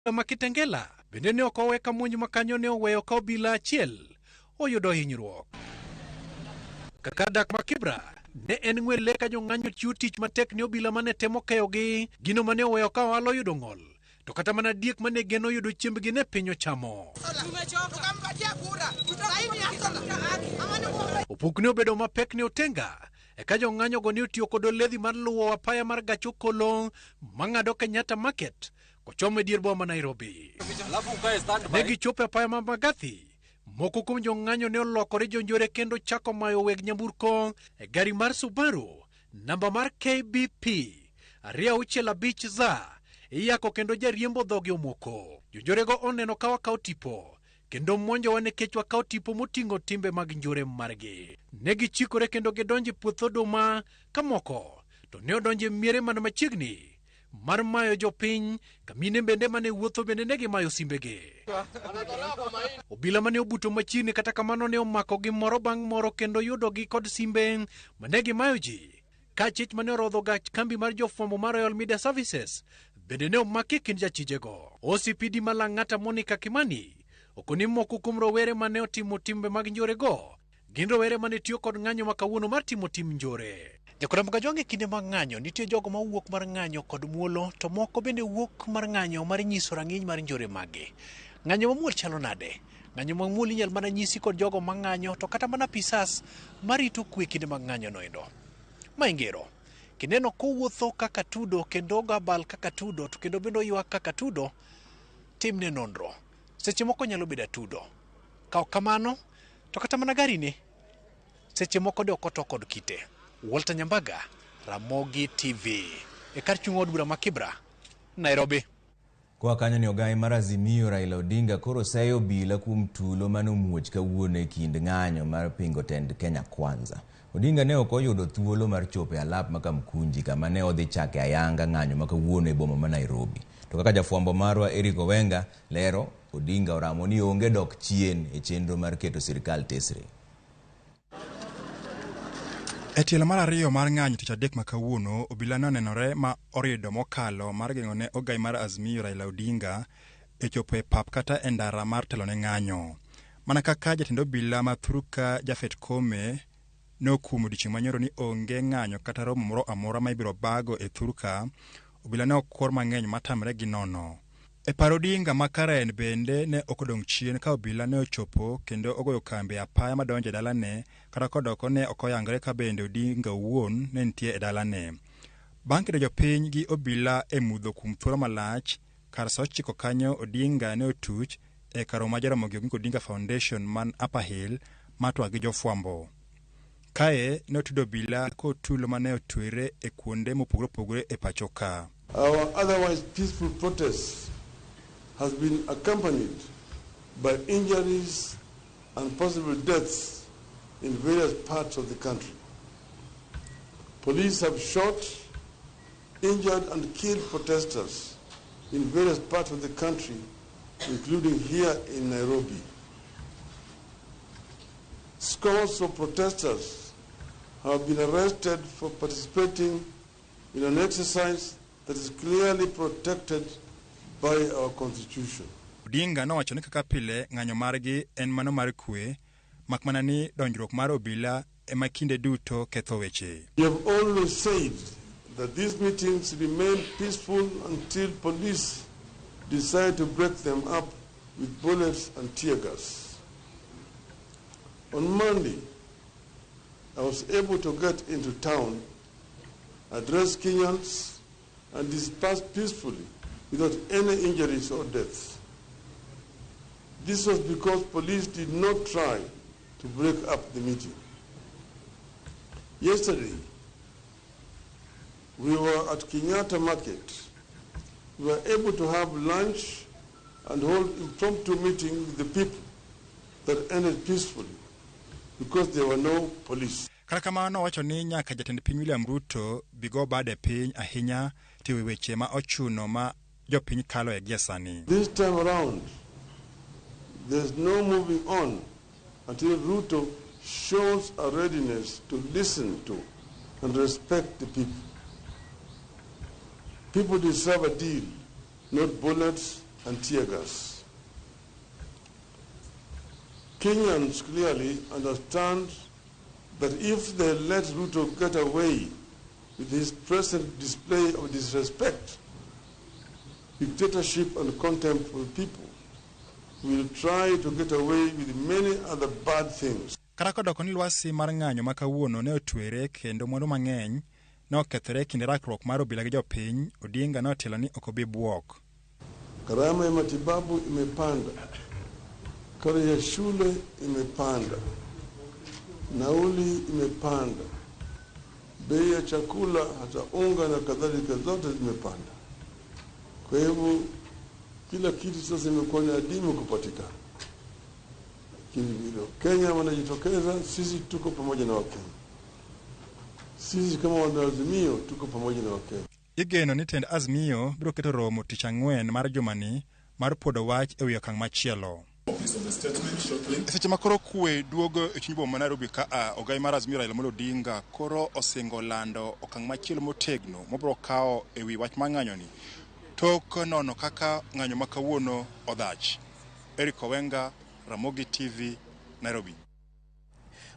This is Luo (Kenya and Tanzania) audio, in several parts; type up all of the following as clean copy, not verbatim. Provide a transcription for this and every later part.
Ma Kitengela bende ne ok owe ka monj ma kanyo ne oweyo ka obila achiel oyudo hinyruok. Kaka dak ma Kibra ne en ng'we le ka jong'anyo chiwo tich matek ne obila mane temo keyogi, gino mane oweyo ka ohala oyudo ng'ol, to kata mana diek mane geno yudo chiembgi ne piny ochamo. Opuk ne obedo mapek ne Otenga eka jong'anyogo ne otiyo kod oledhi mar luwo apaya mar gach okolo mang'ado Kenyatta Market kochomo e dier boma ma Nairobi. Ne gichopo e apaya ma Mbagathi. Moko kuom jong'anyo ne olokore jonjore kendo chako mayo weg nyamburko e gari mar Subaru namba mar KBP 265 za iyako kendo jariembo dhoge omoko. Jonjorego oneno ka wakawo tipo kendo monjowa nikech wakawo tipo moting'o timbe mag njore margi. Ne gichikore kendo gidonjo e puoth oduma ka moko to ne odonjo e miere man machiegni mar mayo jopiny ka mine bende mane wuotho bende ne gimayo simbegi. Obila mane obuto machiegni kata kamano ne omakogi moro bang' moro kendo yudogi kod simbe mane gimayo ji. Ka chich mane orodho gach kambi mar jofwambo mar Royal Media Services bende ne omaki e kind jachijego. OCPD ma Lang'ata Monica Kimani okoni moko kuom rowere mane otimo timbe mag njorego gin rowere mane tiyo kod ng'anyo ma kawuono mar timo tim njore. Jakoramb Kajwang' e kinde mag ng'anyo nitie jogo ma wuok mar ng'anyo kod muolo to moko bende wuok mar ng'anyo mar nyiso rang'iny mar njore maggi. Ng'anyo mamuol chalo nade? Ng'anyo mamuol inyal mana nyisi kod jogo ma ng'anyo to kata mana apisas marito kwe kinde mag ng'anyo noendo. Ma ingero. Kineno kowuotho kaka tudo kendo ogo abal kaka tudo to kendo bende oywak kaka tudo, timne nonro. Seche moko nyalo bedo atudo. Ka ok kamano, to kata mana gari ne seche moko de ok oto kod kite. Walter Nyambaga, Ramogi TV, e kar chung' od bura ma Kibra, Nairobi. Koa kanyo ni ogai mar Azimio Raila Odinga koro seyo obila kuom tulo mane omuoch kawuono e kind ng'anyo mar pingo tend Kenya Kwanza. Odinga ne ok oyudo thuolo mar chopo e alap ma Kamkunji kama ne odhi chake ayanga ng'anyo ma kawuono e boma ma Nairobi. To kaka jafwambo marwa Eric Owenga lero, Odinga oramo ni onge dok chien e chenro mar keto sirkal tesre. E tielo mar ariyo mar ng'anyo tich adek ma kawuono, obila ne onenore ma orido mokalo mar geng'o ne ogai mar Azimio Raila Odinga e chopo e pap kata e ndara mar telo ne ng'anyo. Mana kaka jatend obila ma thurka Japhet Koome ne okumo odiochieng' manyoro ni onge ng'anyo kata romo moro amora ma ibiro bago e thurka, obila ne okwor mang'eny matamre gi nono. E par Odinga ma Karen bende ne ok odong' chien ka obila ne ochopo kendo ogoyo kambi e apaya madonjo e dalane kata kodoko ne ok oyangre ka bende Odinga owuon ne nitie e dalane. Bang' kedo jopiny gi obila e mudho kuom thuolo malach, kar sa 9 kanyo Odinga ne otuch e kar romo ma Jaramogi Oginga Odinga Foundation man Upper Hill mar twak gi jofwambo. Kae ne otudo obila kotulo mane otwere e kuonde mopogore opogore e pacho ka. Our otherwise peaceful protest has been accompanied by injuries and possible deaths in various parts of the country. Police have shot, injured and killed protesters in various parts of the country, including here in Nairobi. Scores of protesters have been arrested for participating in an exercise that is clearly protected by our constitution. Odinga nowacho ni kaka pile ng'anyo margi en mano mar kwe, mak mana ni donjruok mar obila ema kinde duto ketho weche. We have always said that these meetings remain peaceful until police decide to break them up with bullets and tear gas. On Monday, I was able to get into town, address Kenyans, and disperse peacefully without any injuries or deaths. This was because police did not try to break up the meeting. Yesterday, we were at Kenyatta Market. We were able to have lunch and hold impromptu meeting with the people that ended peacefully because there were no police. Kata kamano nowacho ni nyaka jatend piny William Ruto bi go bade piny ahinya tiyo weche ma ochuno ma jopiny kaloe gie sani. This time around, there's no moving on until Ruto shows a readiness to listen to and respect the people. People deserve a deal, not bullets, and tear gas. Kenyans clearly understand that if they let Ruto get away with his present display of disrespect, dictatorship and contempt for the people, he will try to get away with many other bad things. Kata kodoko ni lwasi mar ng'anyo ma kawuono ne otwere kendo mwandu mang'eny ne okethore e kinde rakruok mar obila gi jopiny, Odinga ne otelo ni ok obi bwok. Gharama ya matibabu imepanda, karo ya shule imepanda, nauli imepanda, bei ya chakula hata unga na kadhalika zote zimepanda. Kwa hivyo kila kitu sasa imekuwa ni adimu kupatikana. Lakini vile Kenya wanajitokeza, sisi tuko pamoja na Wakenya. Sisi kama wanaazimio tuko pamoja na Wakenya. Igeno ni tend Azimio biro keto romo tich ang'wen mar jumani mar puodho wach ewi okang' machielo. Seche ma koro kwe duogo e chuny boma ma Nairobi ka a ogai mar Azimio Raila Amolo Odinga koro osingo lando okang' machielo motegno mobiro kawo ewi wach mar ng'anyoni tok nono kaka ng'anyo ma kawuono odhach. Eric Owenga, Ramogi TV, Nairobi.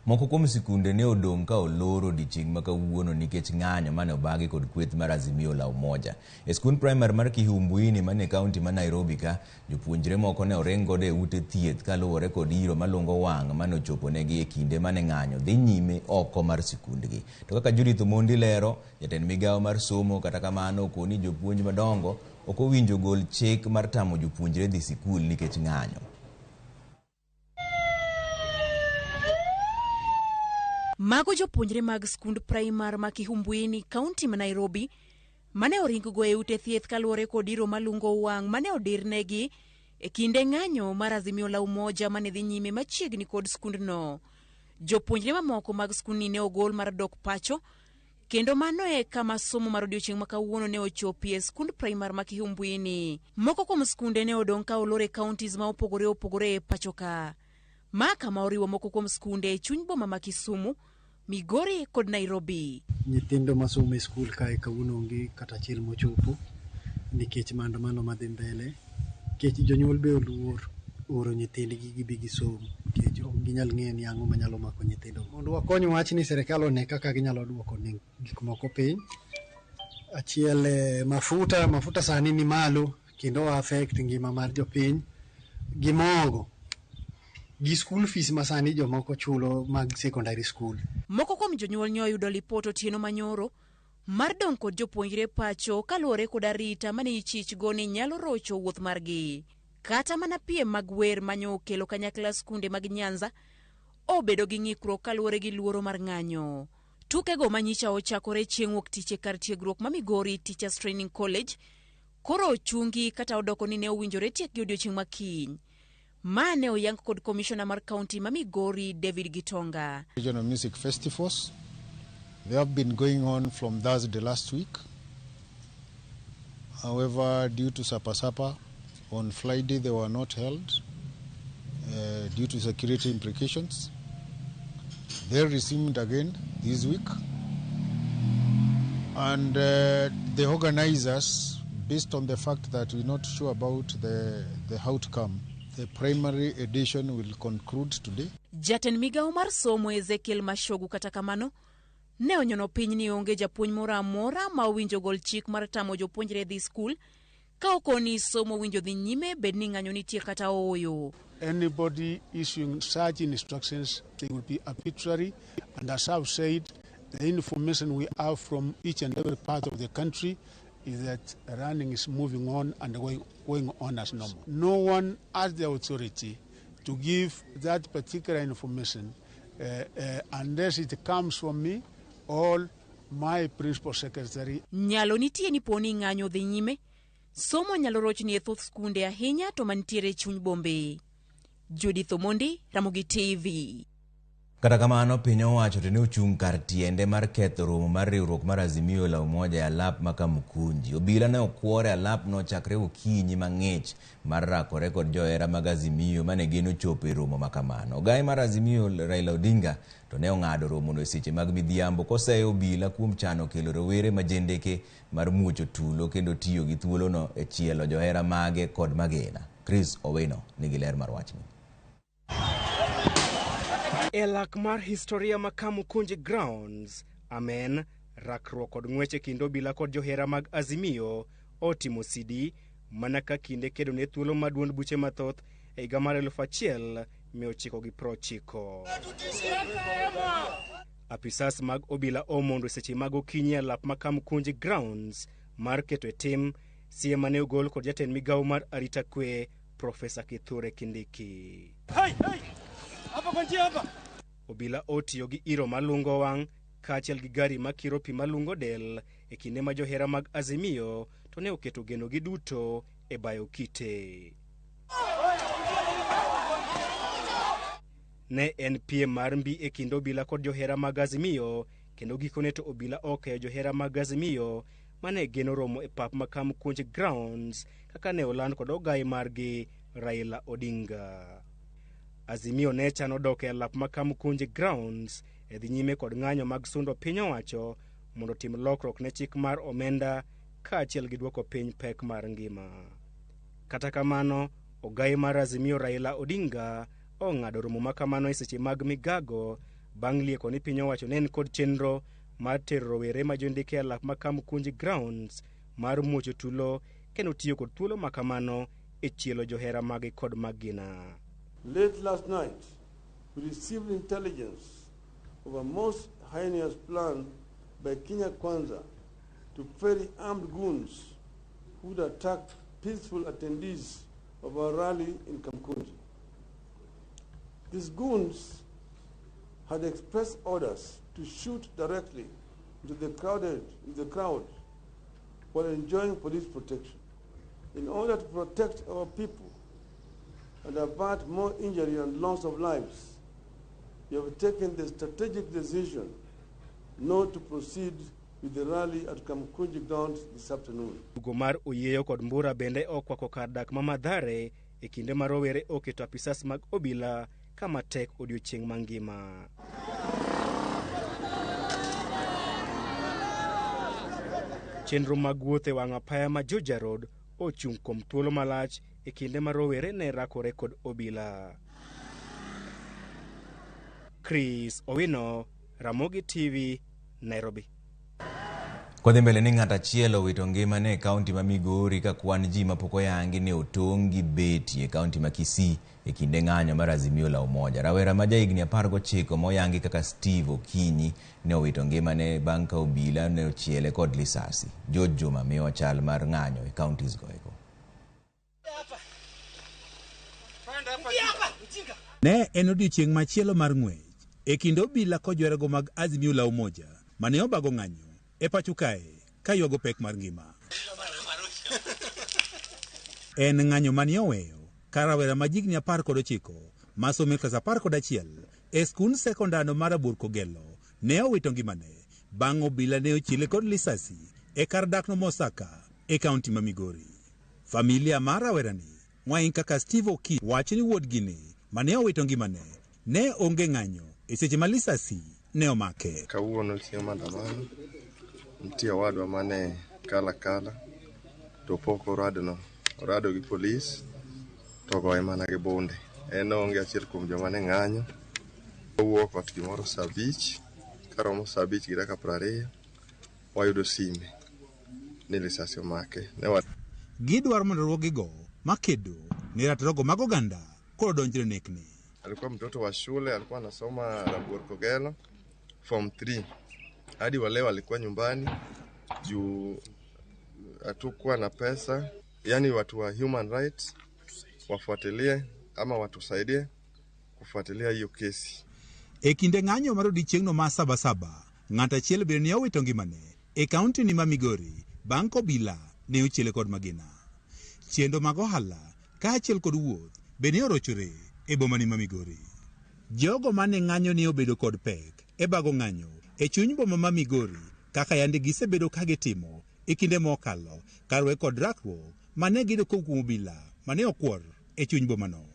Moko kuom sikunde ne odong' ka olor odiechieng' ma kawuono nikech ng'anyo mane obagi kod kweth mar Azimio la Umoja. E skund primary mar Kihumbuini mane kaunti ma Nairobi ka, jopuonjre moko ne oring godo e ute thieth kaluwore kod iro malungo wang' mane ochopo negi e kinde mane ng'anyo dhi nyime oko mar sikundgi. To kaka Judith Omondi lero, jatend migawo mar somo kata kamano okoni jopuonj madongo ok owinjo gol chik mar tamo jopuonjre dhi sikul nikech ng'anyo. Mago jopuonjre mag skund primar ma Kihumbuini, kaunti ma Nairobi, mane oring-go e ute thieth kaluwore kod iro malungo wang' mane odirnegi e kinde ng'anyo mar Azimio la Umoja mane dhi nyime machiegni kod skundno. Jopuonjre mamoko mag skundni ne ogol mar dok pacho, kendo mano e kama somo mar odiechieng' ma kawuono ne ochopie e skund primar ma Kihumbuini. Moko kuom skunde ne odong' ka olor e counties ma opogore opogore e pacho ka. Ma kama oriwo moko kuom skunde e chuny boma ma Kisumu, Migori kod Nairobi. Nyithindo masomo e skul kae kawuono onge kata achiel mochopo nikech maandamano madhi mbele. Nikech jonyuol be oluor oro nyithindgi gibi gisom nikech ok ginyal ng'eyo ni ang'o manyalo mako nyithindo. Mondo wakony wach ni sirikal one kaka ginyalo duoko gik moko piny. Achiel, mafuta sani ni malo kendo affect ngima mar jopiny gi mogo. Gi school fees ma sani jomoko chulo mag secondary school. Moko kuom jonyuol ne oyudo lipot otieno manyoro mar dong' kod jopuonjre pacho kaluwore kod arita mane ichich go ni nyalo rocho wuoth margi. Kata mana piem mag wer manyo okelo kanyakla skunde mag Nyanza obedo gi ng'ikruok kaluwore gi luoro mar ng'anyo. Tukego manyicha ochakore chieng' wuok tich e kar tiegruok ma Migori Teachers Training College koro ochungi kata odoko ni ne owinjore tiekgi odiochieng' ma kiny. Ma ne oyang kod komishona mar kaunti ma Migori David Gitonga. Regional music festivals, they have been going on from Thursday last week. However, due to Sapa Sapa, on Friday they were not held due to security implications. They resumed again this week. And the organizers, based on the fact that we're not sure about the outcome, the primary edition will conclude today. Jatend migawo mar somo Ezekiel Mashogu kata kamano ne onyono piny ni onge japuonj moro amora ma owinjo gol chik mar tamo jopuonjre dhi skul ka okoni somo winjo dhi nyime bed ni ng'anyo nitie kata ooyo. Anybody issuing such instructions, they will be arbitrary, and as I've said, the information we have from each and every part of the country is that running is moving on and going on as normal. No one has the authority to give that particular information unless it comes from me or my principal secretary. Nyalo nitie ni poni ng'anyo dhi nyime, somo nyalo rochni e thoth skunde ahinya to mantiere e chuny Bombe. Judith Omondi, Ramogi TV. Kata kamano, piny owacho to ne ochung' kar tiende mar ketho romo mar riwruok mar Azimio la Umoja e alap ma Kamukunji. Obila ne okwor e alapno chakre okinyi mang'ich mar rakore kod johera mag Azimio mane geno chopo e romo ma kamano. Ogaye mar Azimio Raila Odinga to ne ong'ado romono e seche mag midhiambo koseyo obila kuom chano kelo rowere ma jendeke mar muocho tulo kendo tiyo gi thuolono e chielo johera mage kod magina. Chris Owino nigi ler mar wachni. E lak mar historia ma Kamukunji Grounds, amen, rakruok kod ng'wech e kind obila kod johera mag Azimio otimo sidi mana ka kinde kedo ne thuolo ma duond buche mathoth e higa mar 1990. Apisas mag obila omondo seche mag okinyi e lap ma Kamukunji Grounds mar keto e tim siem mane ogol kod jatend migawo mar arita kwe Profesa Kithure Kindiki. Hey, hey! Obila otiyo gi iro malungo wang' kaachiel gi gari makiro pi malungo del e kinde ma johera mag Azimio to ne oketo genogi duto e bayo kite. Ne en piem mar mbi e kind obila kod johera mag Azimio kendo gikone to obila okeyo johera mag Azimio mane geno romo e pap ma Kamukunji Grounds kaka ne oland kod ogai margi Raila Odinga. Azimio ne chano dok e alap ma Kamukunji Grounds e dhi nyime kod ng'anyo mag sundo piny owacho mondo otim lokruok ne chik mar omenda kaachiel gi duoko piny pek mar ngima. Kata kamano, ogai mar Azimio Raila Odinga ong'ado romo ma kamano e seche mag migago bang' lieko ni piny owacho ne en kod chenro mar tero rowere ma jondike e alap ma Kamukunji Grounds mar muocho tulo kendo tiyo kod thuolo ma kamano e chielo johera mage kod magina. Late last night, we received intelligence of a most heinous plan by Kenya Kwanza to ferry armed goons who would attack peaceful attendees of our rally in Kamukunji. These goons had expressed orders to shoot directly into the crowd while enjoying police protection. In order to protect our people and avert more injury and loss of lives, we have taken the strategic decision not to proceed with the rally at Kamukunji Grounds this afternoon. Tugo mar oyieyo kod mbura bende okwako kar dak ma Mathare e kinde ma rowere oketo apisas mag obila kama tek odiochieng' mangima. Chenro mag wuoth e wang' apaya ma Juja Road ochung' kuom thuolo malach e kinde ma rowere ne rakore kod obila. Chris Owino, Ramogi TV, Nairobi. Kodhi mbele ni ng'at achiel owito ngimane e kaunti ma Migori ka kwan ji mapok oyangi ne otong' gi beti e kaunti ma Kisii e kinde ng'anyo mar Azimio la Umoja. Rawera ma jahigni 19 moyangi kaka Steve Okinyi ne owito ngimane bang' ka obila ne ochiele kod lisasi. George Juma miyo chal mar ng'anyo e counties go eko. Ne en odiochieng' machielo mar ng'wech e kind obila kod joherego mag Azimio la Umoja mane obago ng'anyo e pacho kae ka ywago pek mar ngima. En ng'anyo mane oweyo ka rawera ma jigni 19 masomo e klas 11 e skund sekondar mar Abuor Kogelo ne owito ngimane bang' obila ne ochiele kod lisasi e kar dakno Mosaka e kaunti ma Migori. Familia mar rawerani ng'wain kaka Steve Okinyi wacho ni wuodgini mane owito ngimane ne onge ng'anyo e seche ma lisasi ne omake. Kawuono chieng' maandamano nitie owadwa mane kala kala to pok oradono orado gi polis to ogoye mana gi bunde. En onge achiel kuom joma ne ng'anyo. Owuok ot gimoro saa 5 karomo saa 5:20 wayudo sime ni lisasi omake. Gidwaro mondo riwruogigo makedo ne ratirogo mag oganda koro donjre nekni. Alikuwa mtoto wa shule, alikuwa anasoma Rabuor Kogelo form 3. Hadi wa leo alikuwa nyumbani juu hatukuwa na pesa. Yani watu wa human rights wafuatilie ama watusaidie kufuatilia hiyo kesi. E kinde ng'anyo mar odiechieng'no ma Sabasaba, ng'at achiel bende ne owito ngimane e kaunti ni ma Migori bang' kobila ne ochiele kod magina. Chenro mag ohala kaachiel kod wuoth bende ne orochore e boma ni ma Migori. Jogo mane ng'anyo ne obedo kod pek e bago ng'anyo e chuny boma ma Migori kaka yande gisebedo ka gitimo e kinde mokalo kaluwore kod rakruok mane giyudo kowuok kuom obila mane okwor e chuny bomano.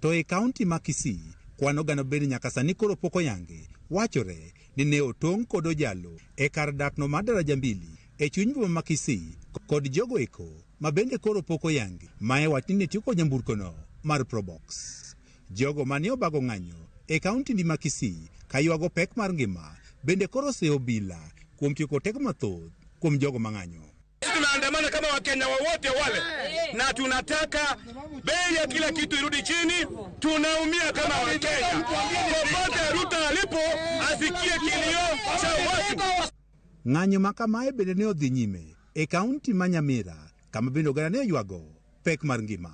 To e kaunti ma Kisii, kwan oganda bende nyaka sani koro pok oyangi, wachore ni ne otong' kod ojalo e kar dakno mar Daraja Mbili e chuny boma ma Kisii kod jogo eko ma bende koro pok oyangi mae wach ni ne tiyo kod nyamburkono mar Probox. Jogo mane obago ng'anyo e kaunti ma Kisii kaywago pek mar ngima bende koro oseyo obila kuom tiyo kod teko mathoth kuom jogo mang'anyo. Tunaandamana kama Wakenya wowote wale, na tunataka bei ya kila kitu irudi chini. Tunaumia kama Wakenya. Popote Ruto alipo, asikie kilio cha watu. Ng'anyo ma kamae bende ne odhi nyime e kaunti ma Nyamira kama bende oganda ne oywago pek mar ngima.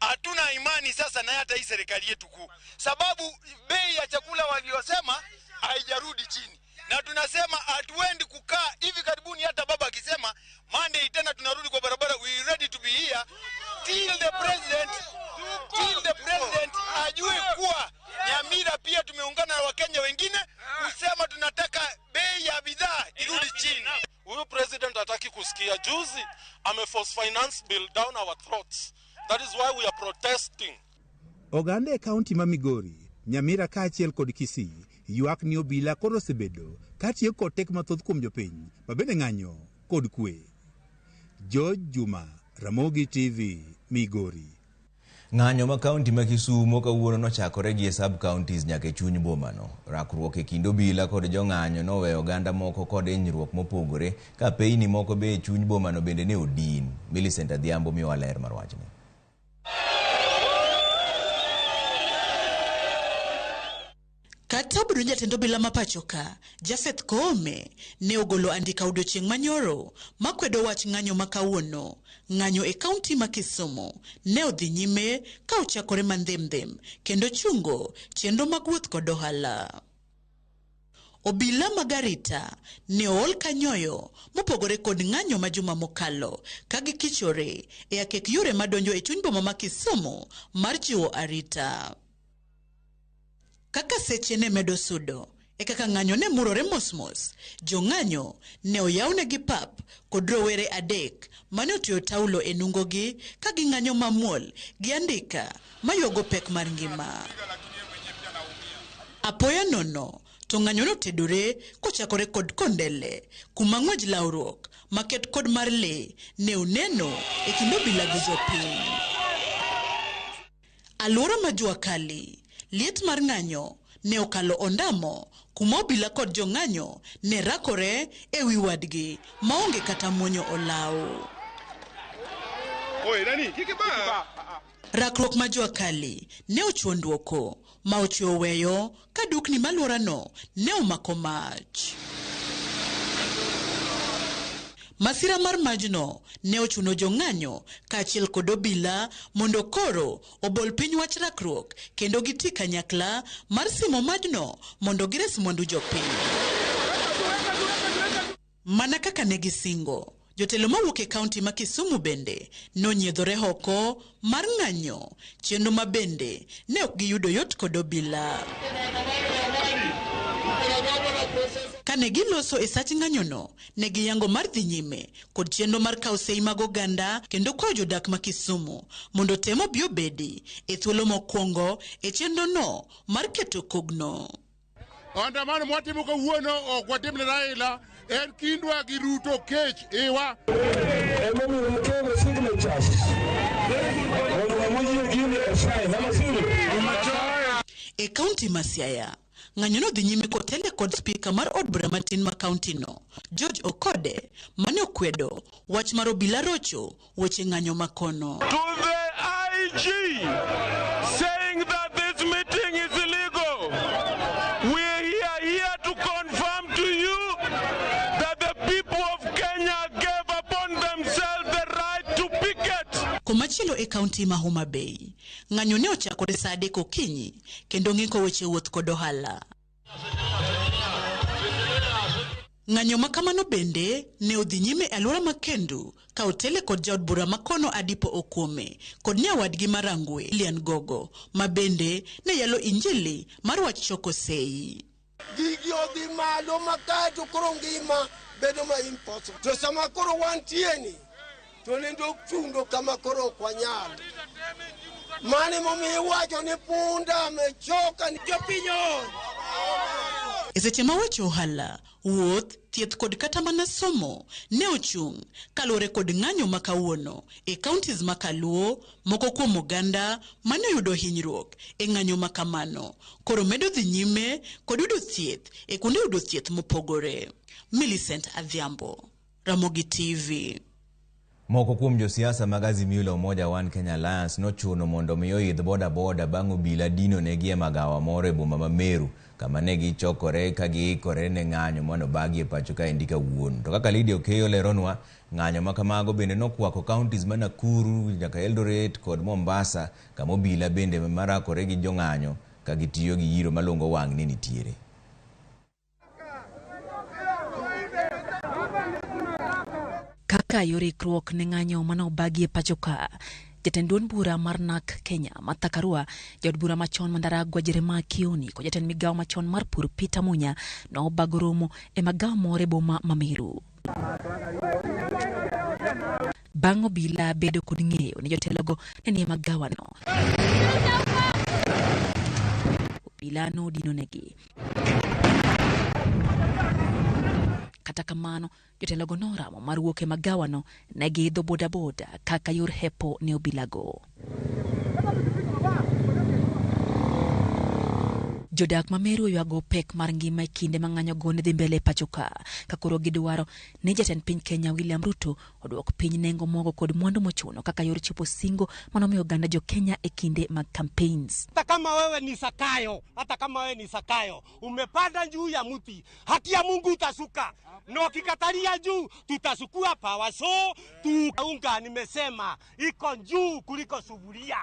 Hatuna imani sasa na hata hii serikali yetu kuu, sababu bei ya chakula waliosema haijarudi chini, na tunasema hatuendi kukaa hivi karibuni. Hata baba akisema Monday tena tunarudi kwa barabara, we ready to be here till the president, till the president ajue kuwa Nyamira pia tumeungana na Wakenya wengine kusema tunataka bei ya bidhaa irudi chini. Huyu president hataki kusikia. Juzi ameforce finance bill down our throats. That is why we are protesting. Oganda e kaunti ma Migori, Nyamira kaachiel kod Kisii ywak ni obila koro osebedo katiyo kod teko mathoth kuom jopiny ma bende ng'anyo kod kwe. George Juma, Ramogi TV, Migori. Ng'anyo ma kaunti ma Kisumo kawuono nochakore gi e sub-counties nyaka e chuny bomano. Rakruok e kind obila kod jong'anyo noweyo oganda moko kod hinyruok mopogore ka peyni moko be e chuny bomano bende ne odin. Millicent Adhiambo miyowa ler mar wachni. Kata obedo ni jatend obila ma pacho ka, Japheth Koome, ne ogolo andika odiochieng' manyoro makwedo wach ng'anyo ma kawuono. Ng'anyo e kaunti ma Kisumu ne odhi nyime ka ochakore mandhemdhem kendo chungo chenro mag wuoth kod ohala. Obila mag arita ne ool kanyoyo mopogore kod ng'anyo ma juma mokalo ka gikichore e akek yore madonjo e chuny boma ma Kisumu mar jiwo arita. Kaka seche ne medo sudo, e kaka ng'anyo ne murore mosmos, jong'anyo ne oyawnegi pap kod rowere adek mane otweyo taulo e nungogi ka ging'anyo mamuol gi andika maywago pek mar ngima. Apoya nono, to ng'anyo notedore kochakore kod Kondele, kuma ng'wej lawruok maket kod mar lee ne oneno e kind obila gi jopiny. Alwora ma jua kali, liet mar ng'anyo ne okalo ondamo kuma obila kod jong'anyo ne rakore e wi wadgi maonge kata muonyo olaw. Rakruok ma jua kali ne ochuo ndwoko ma ochiwo weyo ka dukni malworano ne omako mach. Masira mar majno ne ochuno jong'anyo kaachiel kod obila mondo koro obol piny wach rakruok kendo giti kanyakla mar simo majno mondo gires mwandu jopiny. Mana kaka ne gisingo, jotelo mawuok e kaunti ma Kisumu bende nonyiedhore oko mar ng'anyo, chenro ma bende ne ok giyudo yot kod obila. Kane giloso e sach ng'anyono, ne giyango mar dhi nyime kod chenro mar kawo sei mag oganda kendo kwayo jodak ma Kisumu mondo tem obi obedi e thuolo mokwongo e chenrono mar keto kogno. Andamano mwatimo kawuono ok watim ne Raila, en kindwa gi Ruto kech iwa. E kaunti ma Siaya, ng'anyo nodhi nyime kotele kod spika mar od bura matin ma kaunti no, George Okode, mane okwedo wach mar obila rocho weche ng'anyo makono. To the IG saying that this meeting is illegal, we are here to confirm to you that the people of Kenya gave upon themselves the right to picket. Komachielo e kaunti ma Homa Bay, ng'anyo ne ochakore saa 3 okinyi kendo ng'iko weche wuoth kod ohala. Ng'anyo ma kamano bende ne odhi nyime e alwora ma Kendu ka otele kod jaod bura ma kono Adipo Okuome kod nyawadgi ma Rangwe Lilian Gogo ma bende ne yalo injili mar wach choko sei. Gigi odhi malo makato koro ngima bedo ma impossible. To sama koro wantie ni to nindo chundo kama koro ok wanyal. Mano emomiyo iwacho ni punda amechoka ni jopiny ool. E seche ma weche ohala, wuoth, thieth kod kata mana somo ne ochung' kaluwore kod ng'anyo ma kawuono e counties ma Kaluo, moko kuom oganda mane oyudo hinyruok e ng'anyo ma kamano koro medo dhi nyime kod yudo thieth e kuonde yudo thieth mopogore. Millicent Adhiambo, Ramogi TV. Moko kuom josiasa mag Azimio la Umoja One Kenya Alliance nochuno mondo mi oidh boda boda bang' obila dino negi e magawa moro e boma ma Meru kama ne gichokore ka giikore ne ng'anyo manobagi e pacho kaendi kawuono. To kaka Lydia Okeyo leronwa, ng'anyo ma kamago bende nokwako counties ma Nakuru nyaka Eldoret kod Mombasa kama obila bende marakore gi jong'anyo ka gitiyo gi yiro malungo wang' ne nitiere. Kaka yor ikruok ne ng'anyo mane obagi e pacho ka, jatend duond bura mar NARC Kenya Martha Karua, jaod bura machon ma Ndaragwa Jeremiah Kioni kod jatend migawo machon mar pur Peter Munya nobago romo e magawa moro e boma ma Meru. Bang' obila bedo kod ng'eyo ni jotelogo ne nie magawano, obila nodinonegi. Kata kamano, jotelogo noramo mar wuok e magawano, ne giidho bodaboda kaka yor hepo ne obilago. Jodak ma Meru oywago pek mar ngima e kinde ma ng'anyogo ne dhi mbele e pacho ka, ka koro gidwaro ni jatend piny Kenya William Ruto oduok piny nengo mogo kod mwandu mochuno kaka yor chopo singo manomiyo oganda jo Kenya e kinde mag campaigns. Hata kama wewe ni Zakayo, hata kama wewe ni Zakayo, umepanda juu ya mti, haki ya Mungu utashuka. Na ukikatalia juu, tutachukua power saw, tu unga nimesema iko juu kuliko sufuria.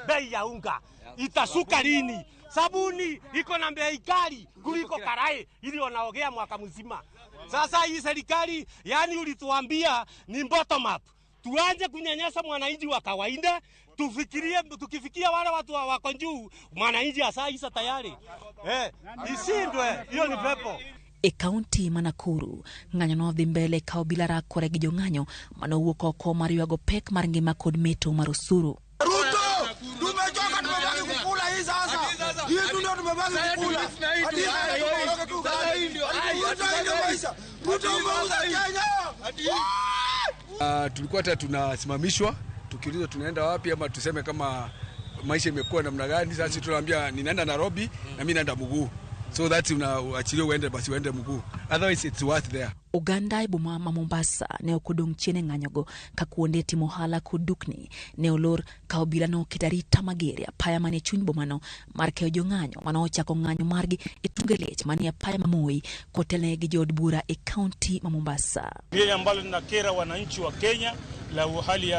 Bei ya unga itashuka lini? Sabuni iko na bei kali kuliko karai ili wanaogea mwaka mzima. Sasa hii serikali, yani ulituambia ni bottom up. Tuanze kunyanyasa mwananchi wa kawaida, tufikirie, tukifikia wale watu wako juu, mwananchi asaisa tayari. Isindwe, hiyo ni pepo. E kaunti ma Nakuru, ng'anyo nodhi mbele ka obila rakore gi jong'anyo manowuok oko mar ywago pek mar ngima kod meto mar osuru. Ruto, tumechoka, tumebaki kukula hii sasa. Hii tu ndio tumebaki kukula. Ruto umeuza Kenya. Tulikuwa hata tunasimamishwa tukiulizwa tunaenda wapi ama tuseme kama maisha imekuwa namna gani. Sasa tunaambia ninaenda Nairobi na mimi naenda mguu. So that unaachiliwa uende basi uende mguu. Otherwise it's worth there. Oganda e boma ma Mombasa ne ok odong' chien e ng'anyogo ka kuonde timo ohala kod dukni ne olor ka obila noketo arita mager e apaya mane chuny bomano mar keyo jong'anyo mane ochako ng'anyo margi e tunge lech manie apaya ma Moi kotelnegi gi jood bura e kaunti ma Mombasa. Lile ambalo linakera wananchi wa Kenya la hali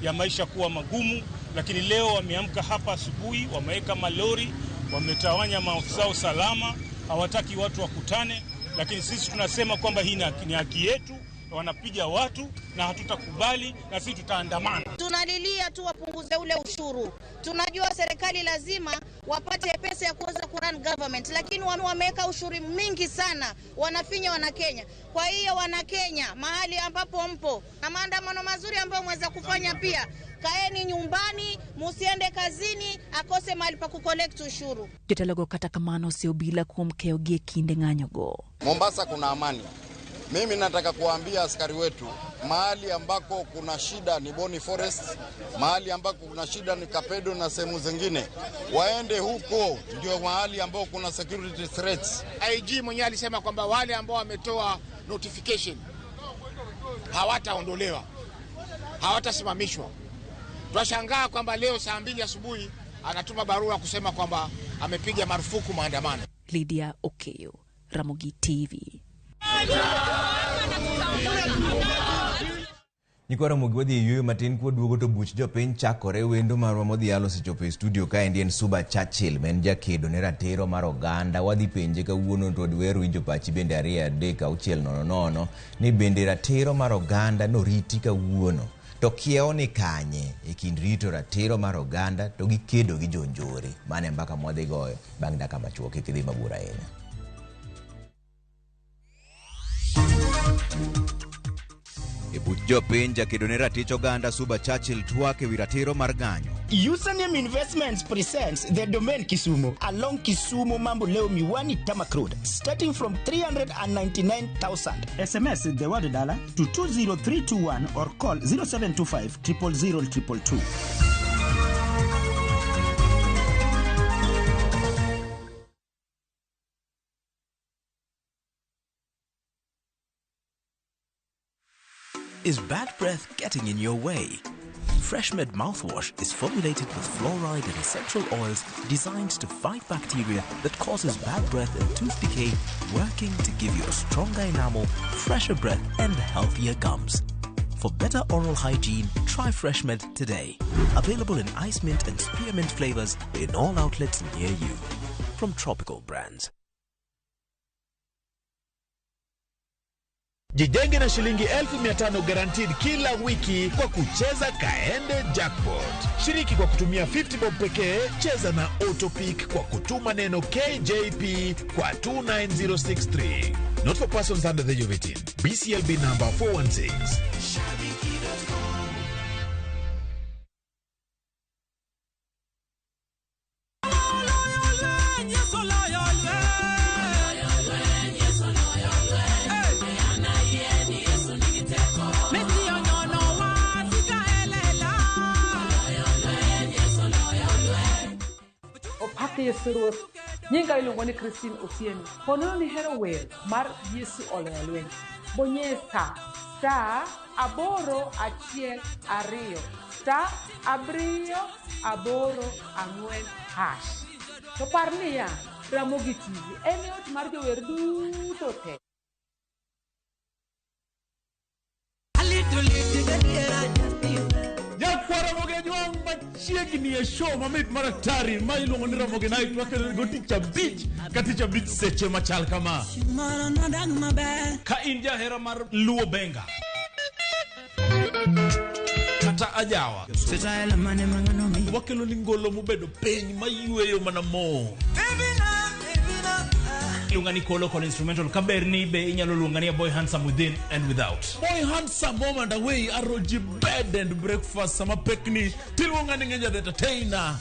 ya maisha kuwa magumu, lakini leo wameamka hapa asubuhi, wameweka malori, wametawanya maafisa usalama, hawataki watu wakutane, lakini sisi tunasema kwamba hii ni haki yetu. Wanapiga watu na hatutakubali, na sisi tutaandamana. Tunalilia tu wapunguze ule ushuru. Tunajua serikali lazima wapate pesa ya kuweza kurun government, lakini wameweka ushuru mingi sana, wanafinya wana Kenya. Kwa hiyo wana Kenya, mahali ambapo mpo na maandamano mazuri ambayo mweza kufanya pia, kaeni nyumbani, musiende kazini, akose mahali pa kucollect ushuru. Jotelogo kata kamano oseobila kuom keyo gi e kinde ng'anyogo. Mombasa kuna amani. Mimi nataka kuambia askari wetu, mahali ambako kuna shida ni Boni Forest, mahali ambako kuna shida ni Kapedo na sehemu zingine, waende huko, ndio mahali ambako kuna security threats. IG mwenyewe alisema kwamba wale ambao wametoa notification hawataondolewa, hawatasimamishwa. Twashangaa kwamba leo saa 2 asubuhi anatuma barua kusema kwamba amepiga marufuku maandamano. Lydia Okeyo, Ramogi TV. Nyikwa Ramogi wadhi e yueyo matin kwaduogo to buch jopiny chakore. Wendo marwa modhial osechopo e studio kaendi en Suba Churchill ma en jakedo ne ratiro mar oganda. Wadhi penje kawuono to wadwaro winjo pachi bende 2 3 6 0 0 ni bende ratiro mar oganda noriti kawuono to kiewo ni kanye e kind rito ratiro mar oganda to gi kedo gi jonjore. Mano e mbaka mwadhi goyo bang' dakika machuok. Kik idhi mabor ahinya. E buch jopiny, jakedo ne ratich oganda Suba Churchill twak ewi ratiro mar ng'anyo. Username Investments presents the Domain Kisumu along Kisumu Mamboleo Miwani Tarmac Road, starting from 399,000. SMS the word dollar to 20321 or call 0725 000 222. Is bad breath getting in your way? FreshMed mouthwash is formulated with fluoride and essential oils designed to fight bacteria that causes bad breath and tooth decay, working to give you a stronger enamel, fresher breath, and healthier gums. For better oral hygiene, try FreshMed today. Available in ice mint and spearmint flavors in all outlets near you. From Tropical Brands. Jijenge na shilingi 500,000 guaranteed kila wiki kwa kucheza Kaende Jackpot. Shiriki kwa kutumia 50 bob pekee, cheza na Autopick kwa kutuma neno KJP kwa 29063. Not for persons under the age of 18. BCLB number 416. Opak Yesu Ruoth. Nyinga iluongo ni Christine Otieno. Ponono ni hero wer mar Yesu oloyo lweny. Bonyesa star 8 1 2 star 7 8 4 hash. To par niya, Ramogi TV en e ot mar jower duto te. Nyakwar Ramogi Ajwang' machiegni e show mamit mar atari ma iluongo ni Ramogi Night wakelo go tich abich ka tich abich seche machal kama. Ka in jahera mar Luo Benga kata ajawa, wakelo ni ngolo mobedo piny mayweyo mana mo. Iluonga ni Kolo kod instrumental kaber ni be inyalo luonga ni a boy handsome within and without. Boy handsome home and away aroji bed and breakfast sama pekni tiluonga ni Ngeja the entertainer.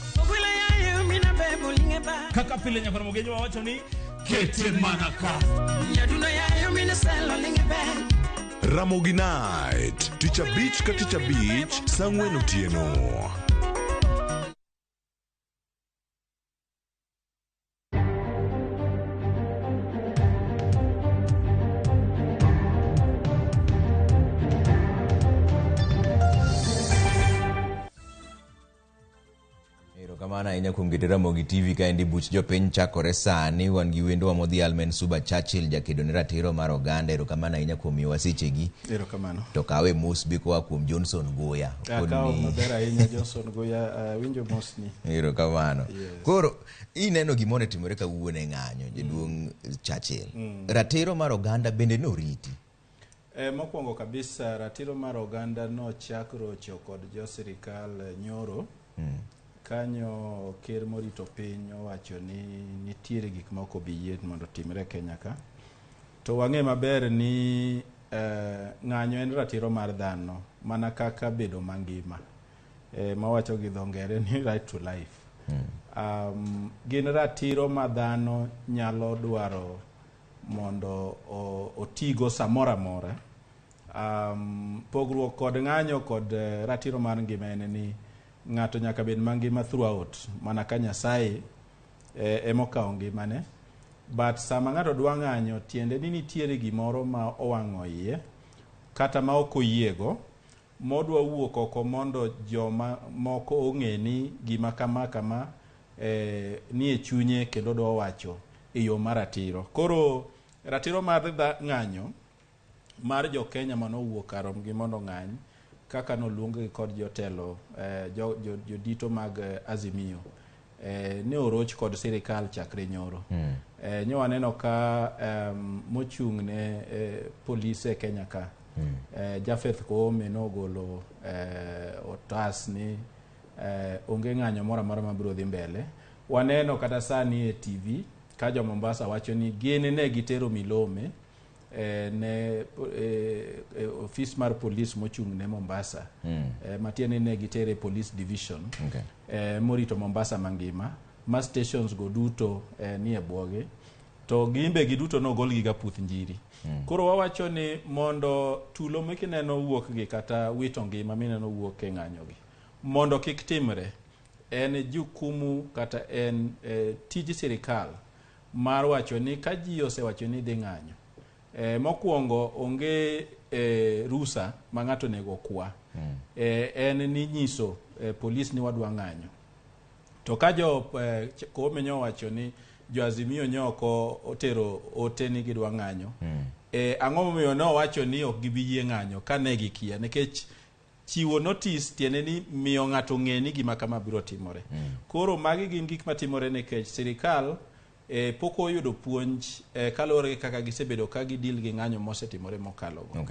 Kaka pile nyakwar Ramogi Ajwang' wacho ni kete mana ka. Ramogi Night, tich abich ka tich abich, saa 4 otieno. Erokamano ahinya kuom keto Ramogi TV kaendi buch jopiny chakore sani. Wan gi wendowa modhial ma en Suba Churchill, jakedo ne ratiro mar oganda. Erokamano ahinya kuom miyowa sechegi. Erokamano. To kawe mos be koa kuom Johnson Guya. Akawo maber ahinya Johnson Guya, winjo mosni. Erokamano. Yes. Koro ineno gima onetimore kawuono e ng'anyo, jaduong' Churchill. Ratiro mar oganda bende noriti. Mokwongo kabisa ratiro mar oganda nochak rocho kod jo sirikal nyoro. Kanyo ker morito piny owacho ni nitiere gik ma ok obi yie mondo otimre e Kenya ka. To wang'e maber ni ng'anyo en ratiro mar dhano mana kaka bedo mangima. Mawacho gi dho ngere ni right to life. Gin ratiro ma dhano nyalo dwaro mondo otigo samoro amora. Pogruok kod ng'anyo kod ratiro mar ngima en ni ng'ato nyaka bed mangima throughout mana ka Nyasaye emokawo ngimane. But sama ng'ato dwa ng'anyo tiende ni nitiere gimoro ma owang'o iye kata ma ok oyiego modwa wuok oko mondo joma moko ong'e ni gima kama kama ni e chunye kendo dwa wacho e yo mar ratiro. Koro ratiro mar ng'anyo mar jo Kenya manowuok karomgi mondo ng'any kaka noluonggi kod jotelo jodito mag Azimio ne oroch kod sirikal chakre nyoro. Nyo waneno ka mochung' ne polise e Kenya ka Japheth Koome nogolo otas ni onge ng'anyo moro amora mabiro dhi mbele. Waneno kata sani e TV ka jo Mombasa wacho ni gin ne gitero milome ne ofis mar polis mochung' ne Mombasa. Matiende ni ne gitere police division morito Mombasa mangima ma stations go duto nie bwogi to gimbe giduto nogolgi ga puth njiri. Koro wawacho ni mondo tulo mikineno wuok gi kata wito ngima mineno wuok e ng'anyo gi mondo kik timre, en jukumu kata en tij sirikal mar wacho ni ka ji osewacho ni dhi ng'anyo, mokwongo onge rusa ma ng'ato onego okwa. En ni nyiso polis ni wadwa ng'anyo. To ka jo Koome nyo owacho ni jo Azimio nyo ok otero ote ni gidwa ng'anyo, ang'o momiyo ne owacho ni ok gibi yie ng'anyo ka ne gikia? Nikech chiwo notice tiende ni miyo ng'ato ng'e ni gima kama biro timore. Koro magi gin gik matimore nikech sirikal pok oyudo puonj kaluwore gi kaka gisebedo ka gidil gi ng'anyo mosetimore mokalogo.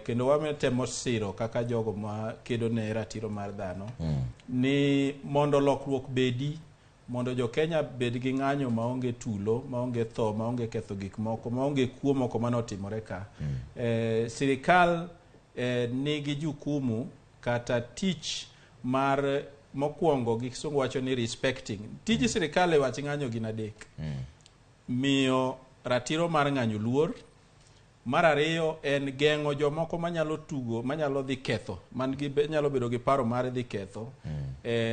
Kendo watemo siro kaka jogo ma kedo ne ratiro mar dhano ni mondo lokruok bedi, mondo jo Kenya bed gi ng'anyo maonge tulo, maonge tho, maonge ketho gik moko, maonge kuo moko manotimore ka. Sirikal nigi jukumu kata tich mar mokwongo gi kisungu wacho ni respecting. Tij sirikal e wach ng'anyo gin adek. Miyo ratiro mar ng'anyo luor. Mar ariyo en geng'o jomoko manyalo tugo, manyalo dhi ketho, man gi nyalo bedo gi paro mar dhi ketho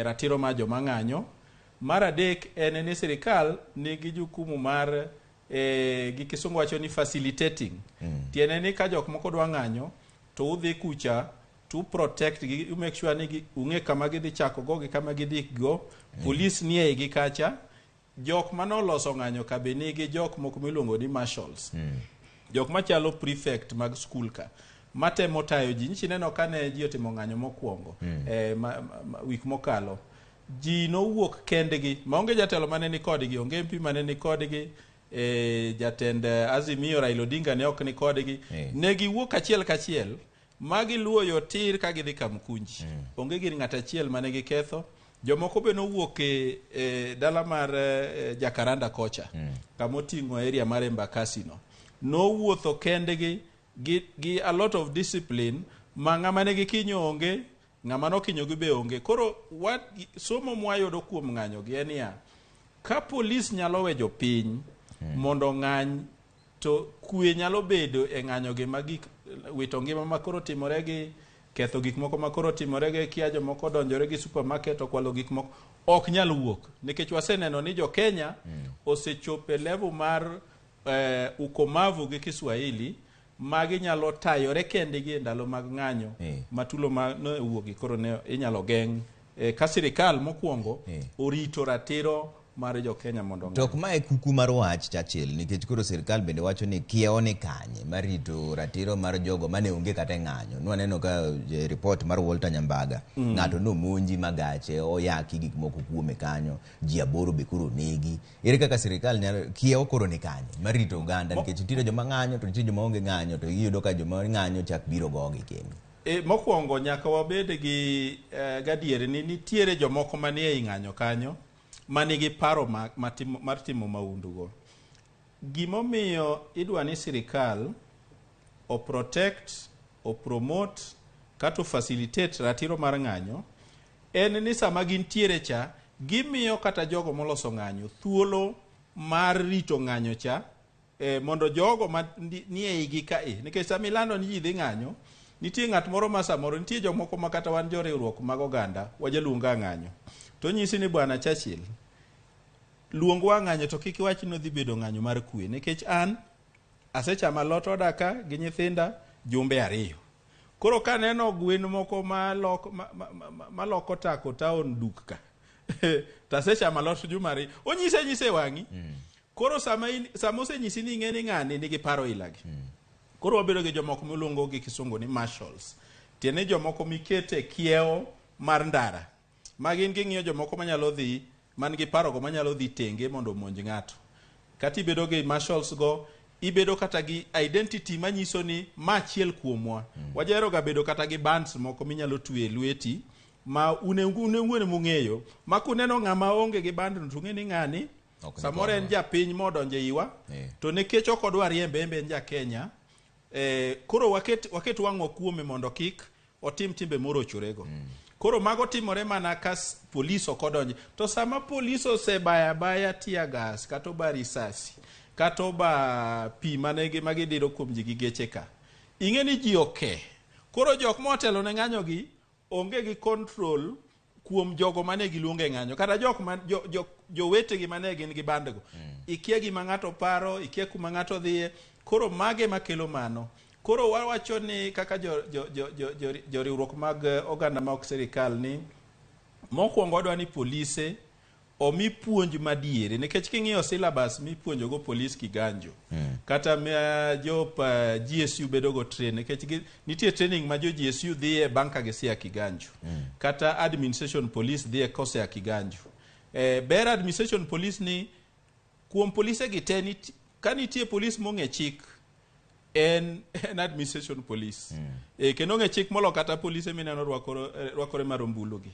ratiro mar joma ng'anyo. Mar adek en ni sirikal nigi jukumu mar gi kisungu wacho ni facilitating. Tiende ni ka jok moko dwa ng'anyo to udhi kucha to protect gi, you make sure ni ung'e kama gidhi chako go gi kama gidhi go. Police nie igi kacha. Jok manoloso ng'anyo ka be nigi jok moko miluongo ni marshals. Jok machalo prefect mag skul ka matemo tayo ji. Nyichi neno ka ne ji otimo ng'anyo mokwongo wik mokalo, ji nowuok kendgi maonge jatelo mane ni kodgi, onge MP mane ni kodgi, jatend Azimio Raila Odinga ne ok ni kodgi. Ne giwuok achiel kachiel ma giluwo yo tir ka gidhi Kamkunji. Onge gir ng'at achiel mane giketho. Jomoko be nowuok e dala mar Jacaranda kocha, kamoting'o area mar Embakasi no. Nowuotho kendgi gi a lot of discipline ma ng'ama ne gikinyo onge, ng'ama nokinyogi be onge. Koro somo mwayudo kuom ng'anyo gi en niya, ka polis nyalo we jopiny mondo ng'any, to kwe nyalo bedo e ng'anyo gi ma gik wito ngima ma koro timore gi ketho gik moko ma koro timore gi kia jomoko donjore gi supermarket okwalo gik moko ok nyal wuok, nikech waseneno ni jo Kenya osechopo e level mar ukomavu gi Kiswahili ma ginyalo tayore kendgi e ndalo mag ng'anyo ma tulo ma nowuogi koro ne inyalo geng' ka sirikal mokwongo orito ratiro mar jo Kenya mondo To ok mae kuku mar wach Churchill, nikech koro sirikal bende wacho ni kiewo ni kanye mar rito ratiro mar jogo mane onge kata e ng'anyo. Nwaneno ka report mar Walter Nyambaga, ng'ato nomonji magache, oyaki gik moko kuome kanyo, ji 8 be koro onegi. Ere kaka sirikal nyalo kiewo koro ni kanye mar rito oganda, nikech nitiere joma ng'anyo to nitie joma onge ng'anyo, to iyudo ka joma ng'anyo chak biro gogi kendo. Mokwongo nyaka wabed gi gadier ni nitiere jomoko manie ei ng'anyo kanyo manigi paro mar timo mahundu go. Gimomiyo idwa ni sirikal o protect, o promote kata o facilitate ratiro mar ng'anyo en ni sama gintiere cha gimiyo kata jogo moloso ng'anyo thuolo mar rito ng'anyo cha, mondo jogo ma nie igi ka nikech sama ilando ni ji dhi ng'anyo, nitie ng'at moro ma samoro nitie jomoko ma kata wan joriwruok mag oganda wajaluonga ng'anyo to nyisi ni bwana Churchill luongwa ng'anyo to kik iwach ni odhi bedo ng'anyo mar kwe, nikech an asechamo alot oda ka gi nyithinda jumbe 2. Koro kaneno gwen moko maloko tako town duk ka to asechamo alot juma 2, onyise nyise wang'i. Koro sama osenyisi ni ing'e ni ng'ani nigi paro ilagi. Koro wabedo gi jomoko miluongo gi kisungu ni marshals. Tiende ni jomoko mikete kiewo mar ndara. Ma gin ging'iyo jomoko manyalo dhi man gi parogo manyalo dhi tenge mondo omonj ng'ato. Kata ibedo gi marshals go, ibedo kata gi identity manyiso ni ma achiel kuomwa. Wajahero ga bedo kata gi bands moko minyalo tweyo e lweti ma un owuon emung'eyo ma kuneno ng'ama onge gi band no to ung'e ni ng'ani samoro en japiny modonjo e iwa to nikech ok odwa riembe en be en ja Kenya koro waket wang'wa kuome mondo kik otim timbe morochorego. Koro mago timore mana ka polis ok odonje. To sama polis osebaya abaya tear gas kata oba risasi kata oba pi mane ma gidiro kuom ji gi geche ka, ing'e ni ji oke. Koro jok motelo ne ng'anyo gi onge gi control kuom jogo mane giluongo e ng'anyo kata jok ma jowetegi mane gin gi bandgo. Ikia gima ng'ato paro, ikia kuma ng'ato dhiye. Koro mage makelo mano. Koro wawacho ni kaka joriwruok mag oganda ma ok sirikal ni mokwongo wadwa ni polise omi puonj madieri nikech king'iyo syllabus mipuonjogo polis Kiganjo kata ma jo GSU bedo go train nikech nitie training ma jo GSU dhiye bang' ka gisea Kiganjo kata administration police dhiye kosea Kiganjo. Ber administration police ni kuom polise gi te ka nitie polis mong'e chik en administration police. Kendo ong'e chik molo kata polise mineno rwakore mar ombulu gi.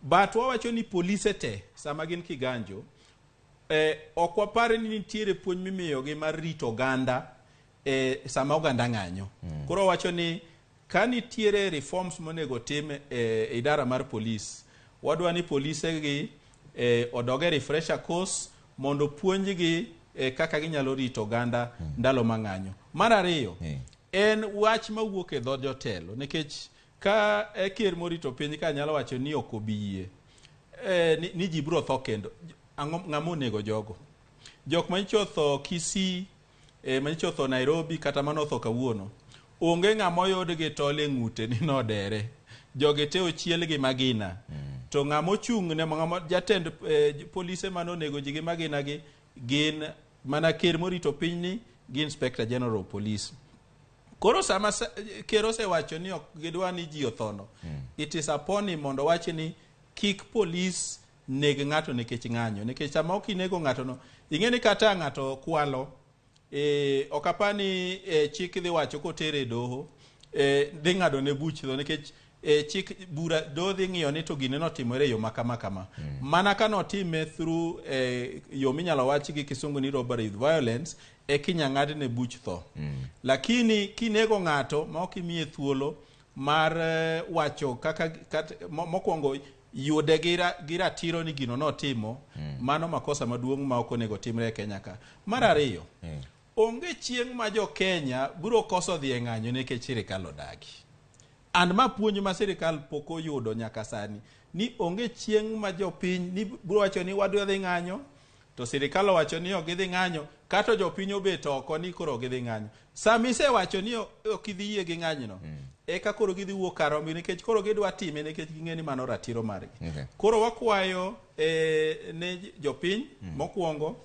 But wawacho ni polise te sama gin Kiganjo ok wapar ni nitiere puonj mimiyogi mar rito oganda sama oganda ng'anyo. Koro wawacho ni ka nitiere reforms monego tim e idara mar polis, wadwa ni polise gi odog e refresher course mondo puonjgi kaka ginyalo rito oganda ndalo mang'anyo. Mar ariyo, en wach mawuok e dho jotelo nikech ka ker morito piny ka nyalo wacho ni ok obi yie ni ji biro tho kendo. Ng'ama onego jogo? Jok manyicho otho Kisii, manyicho otho Nairobi kata manotho kawuono, onge ng'ama oyud gi tol e ng'ute ni nodere. Jogi te ochiel gi magina. To ng'ama ochung' ne ng'ama jatend polise manonego ji gi magina gi gin mana ker morito pinyni gi Inspector General of Police. Koro sama ker osewacho ni ok gidwa ni ji othono, it is upon him mondo owach ni kik polis neg ng'ato nikech ng'anyo. Nikech sama ok inego ng'ato no, ing'e ni kata ng'ato kwalo, ok apar ni chik dhi wacho kotere e doho, dhi ng'ado ne buch tho nikech chik bura doho dhi ng'iyo ni to gine notimore e yo ma kama kama. Mana ka notime through yo minyalo wach gi kisungu ni robbery with violence, eka inya ng'adne buch tho. Lakini kinego ng'ato ma ok imiye thuolo mar wacho kaka mokwongo yude gi ratiro ni gino notimo, mano makosa maduong' ma ok onego timre e Kenya ka. Mar ariyo, onge chieng' ma jo Kenya biro koso dhi e ng'anyo nikech sirikal odagi. And ma puonj ma sirikal pok oyudo nyaka sani, ni onge chieng' ma jopiny ni biro wacho ni wadwa dhi ng'anyo, to sirikal owacho ni ok gidhi ng'anyo, kata jopiny obet oko ni koro ok gidhi ng'anyo. Sama isewacho ni ok idhi yie gi ng'anyono, eka koro gidhi wuok kar rombgi nikech koro gidwa time nikech ging'e ni mano ratiro margi. Koro wakwayo ne jopiny mokwongo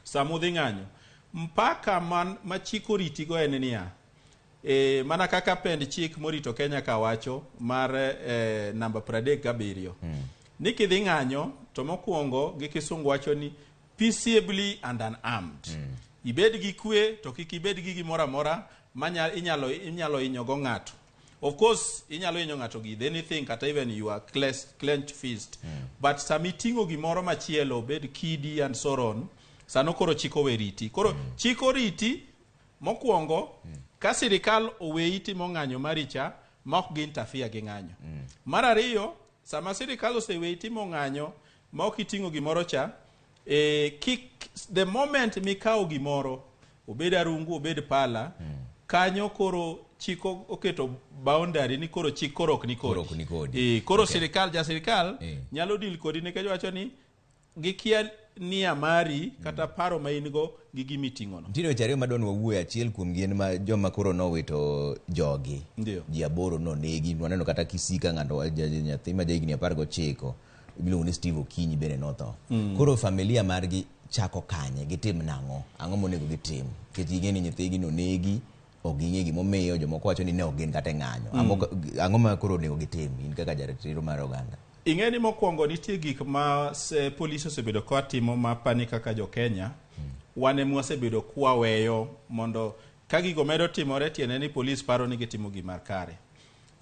sama udhi ng'anyo, mpaka ma chik oritigo en niya, mana kaka pend chik morito Kenya ka wacho mar namba 37 ni kidhi ng'anyo to mokwongo gi kisungu wacho ni peaceably and unarmed. Ibed gi kwe to kik ibed gi gimoro amora ma inyalo hinyogo ng'ato. Of course inyalo hinyo ng'ato gi anything kata even your clenched fist. But sama iting'o gimoro machielo obed kidi and so on, sano koro chik owe riti. Koro chik oriti mokwongo ka sirikal oweyi timo ng'anyo maricha ma ok gi interfere gi ng'anyo. Mar ariyo, sama sirikal oseweyi timo ng'anyo ma ok iting'o gimoro cha, kik the moment mikawo gimoro, obed arungu, obed pala, kanyo koro chik oketo boundary ni koro chik koro ok ni kodi. Koro sirikal, ja sirikal nyalo deal kodi nikech wacho ni gikia nia mari kata paro ma in go gi gima iting'ono. Nitiere weche ariyo madwa ni wawuoye, achiel kuom gi en ma joma koro nowito jogi. Ji 8 nonegi, waneno kata Kisii ka ng'ato nyathi ma jahigni 19 miluongo ni Steve Okinyi bende notho. Koro familia margi chako kanye, gitim nang'o? Ang'o monego gitim? Nikech ging'e ni nyithigi nonegi, Ok ging'e gimomiyo jomoko wacho ni ne ok gin kata e ng'anyo. Ang'o ma koro onego gitim in kaka jaratiro mar oganda? Ing'e ni mokwongo nitie gik ma polis osebedo ka timo ma pani kaka jo Kenya wan ema wasebedo kwaweyo mondo ka gigo medo timore tiende ni polis paro ni gitimo gima kare.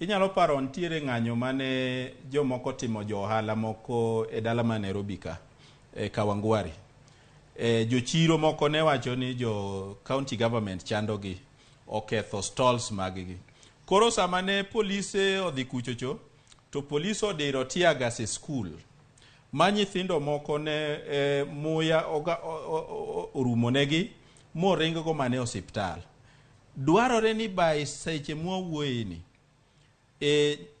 Inyalo paro nitiere ng'anyo mane jomoko timo jo ohala moko e dala ma Nairobi ka, e Kawangware. Jochiro moko ne wacho ni jo county government chandogi, oketho stalls mag gi. Koro sama ne polise odhi kuchocho, to polis odiro tear gas e skul ma nyithindo moko ne muya orumonegi moring go mana e osiptal. Dwarore ni by seche mwawuoye ni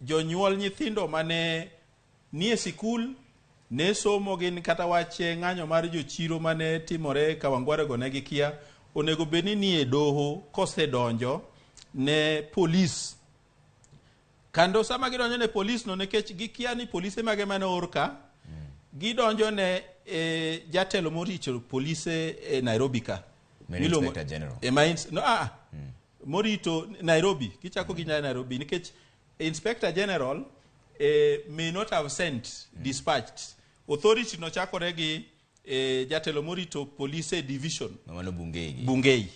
jonyuol nyithindo mane nie sikul ne somo gin kata wach ng'anyo mar jochiro mane timore Kawangware go ne gikia onego bed ni nie doho kosedonjo ne polis. Kendo sama gidonjo ne polis no nikech gikia ni polise mage mane oor ka, gidonjo ne jatelo morito polise e Nairobi ka. Ma en Inspector General. No, morito Nairobi, gichako gi Nairobi nikech Inspector General may not have sent dispatched. Authority no chakore gi jatelo morito polise division. Mano Bungei. Bungei.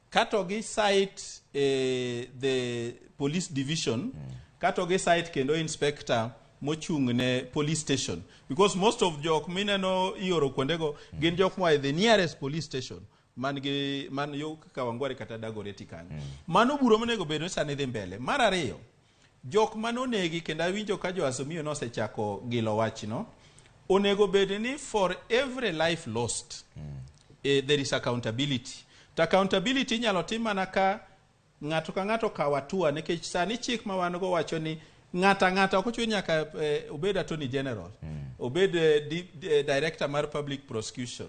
Kato gi cite the police division, kato gi cite kendo inspector mochung' ne police station because most of jok mineno ioro kuondego gin jok moa e the nearest police station man gi man yo Kawangware kata Dagoretti kanyo. Mano buro monego bed ni sani dhi mbele. Mar ariyo, jok manonegi kendo awinjo ka jo Azimio nosechako gilo wachno, onego bed ni for every life lost there is accountability. To accountability inyalo tim mana ka ng'ato ka ng'ato kawo hatua nikech sani chik ma wan go wacho ni ng'ato ang'ata ok ochuno nyaka obed attorney general, obed director mar public prosecution.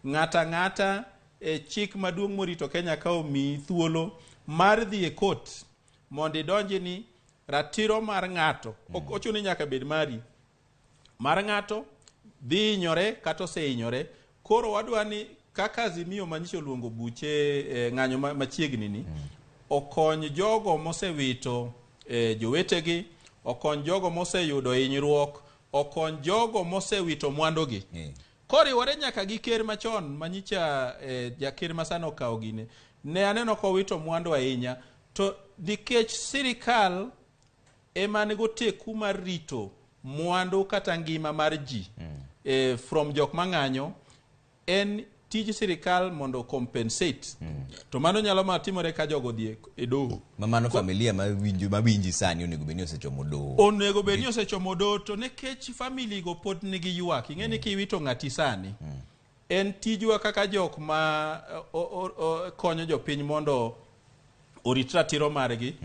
Ng'ato ang'ata chik maduong' morito Kenya ka omiyi thuolo mar dhi e court mondo idonji ni ratiro mar ng'ato ok ochuno ni nyaka bed mari mar ng'ato dhi hinyore kata osehinyore. Koro wadwa ni kaka Azimio manyicho luongo buche ng'anyo machiegni ni okony jogo mosewito jowetegi, okony jogo moseyudo hinyruok, okony jogo mosewito mwandugi. Koriwore nyaka gi ker machon manyicha jaker masani okawo gine ne aneno kowito mwandu ahinya to nikech sirikal ema nigo teku mar rito mwandu kata ngima mar ji from jok mang'anyo en tij sirikal mondo compensate to mano nyalo mana timore ka jogo odhi e doho. Ma mano familia mawinji sani onego bed ni osechomo doho. Onego bed ni osechomo doho to nikech family go pod nigi ywak ing'e ni kiwito ng'ati sani en tijwa kaka jok ma konyo jopiny mondo orit ratiro margi.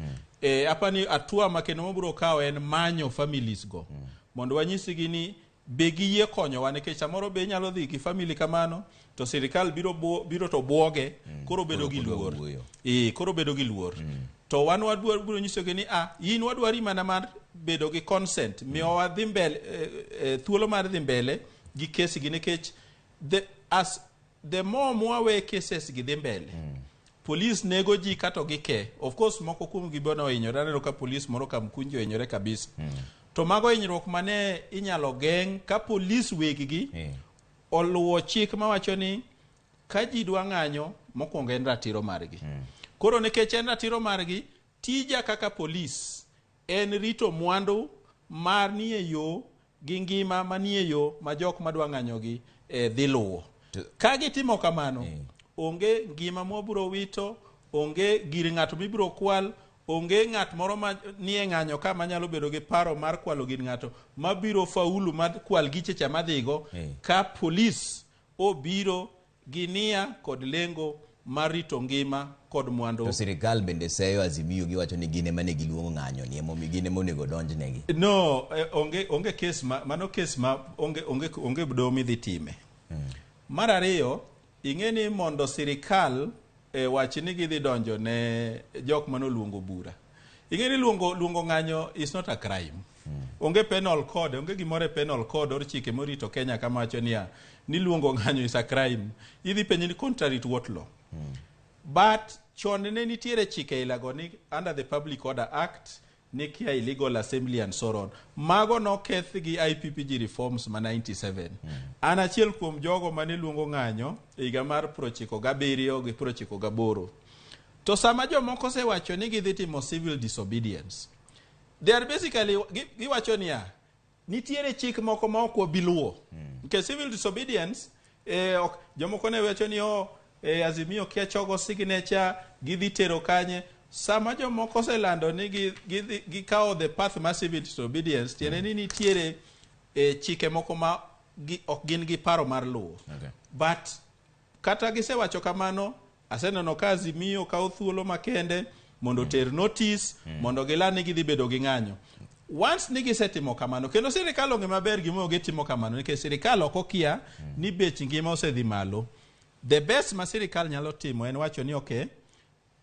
Apani hatua ma kendo mabiro kawo en manyo families go mondo wanyisgi ni be giyie konyowa nikech samoro be inyalo dhi gi family kamano to sirikal biro to buoge koro bedo gi luor koro bedo gi luor to wan wadwaro biro nyisogi ni in wadwari mana mar bedo gi consent miyowa dhi mbele thuolo mar dhi mbele gi kesi gi nikech the more mwawe cases gi dhi mbele police nego ji kato gike. Of course moko kuom gi bende ohinyore, aneno ka police moro Kamkunji ohinyore kabisa to mago hinyruok mane inyalo geng' ka police weggi oluwo chik mawacho ni ka ji dwa ng'anyo mokwongo en ratiro margi. Koro nikech en ratiro margi, tija kaka polis en rito mwandu manie yo gi ngima manie yo ma jok madwa ng'anyogi dhi luwo. Ka gitimo kamano, onge ngima mwabiro wito, onge gir ng'ato mibiro kwal, onge ng'at moro ma nie ng'anyo ka manyalo bedo gi paro mar kwalo gir ng'ato mabiro faulu mar kwal giche cha madhigo ka polis obiro gi nia kod lengo mar rito ngima kod mwandu. To sirikal bende seyo Azimio giwacho ni gin ema ne giluongo ng'anyo ni emomiyo gin ema onego donjnegi. No, onge kes ma mano kes ma onge doho midhi time. Mar ariyo, ing'e ni mondo sirikal wach ni gidhi donjo ne jok manoluongo bura. Ing'e ni luongo ng'anyo is not a crime. Onge penal code, onge gimoro e penal code or chike morito Kenya kama wacho niya ni luongo ng'anyo is a crime. Idhi penji ni contrary to what law? But Chon ne nitiere chike ilago ni under the Public Order Act ni kia illegal assembly and so on. Mago noketh gi IPPG reforms ma 97. An achiel kuom jogo mane luongo ng'anyo e higa mar 97 gi 98. To sama jomoko osewacho ni gidhi timo civil disobedience, they are basically giwacho niya, nitiere chik moko ma ok wabi luwo. Nikech civil disobedience, ok, jomoko ne wacho ni oh, Azimio kia chogo signature, gidhi tero kanye. Sama jomoko oselando ni gikawo the path mar civil disobedience, tiende ni nitiere chike moko ma ok gin gi paro mar luwo. But kata gisewacho kamano, aseneno ka Azimio kawo thuolo makende mondo oter notice, mondo giland ni gidhi bedo gi ng'anyo. Once ni gisetimo kamano, kendo sirikal ong'e maber gimomiyo gitimo kamano, nikech sirikal ok okia ni bech ngima osedhi malo. The best ma sirikal nyalo timo en wacho ni okay,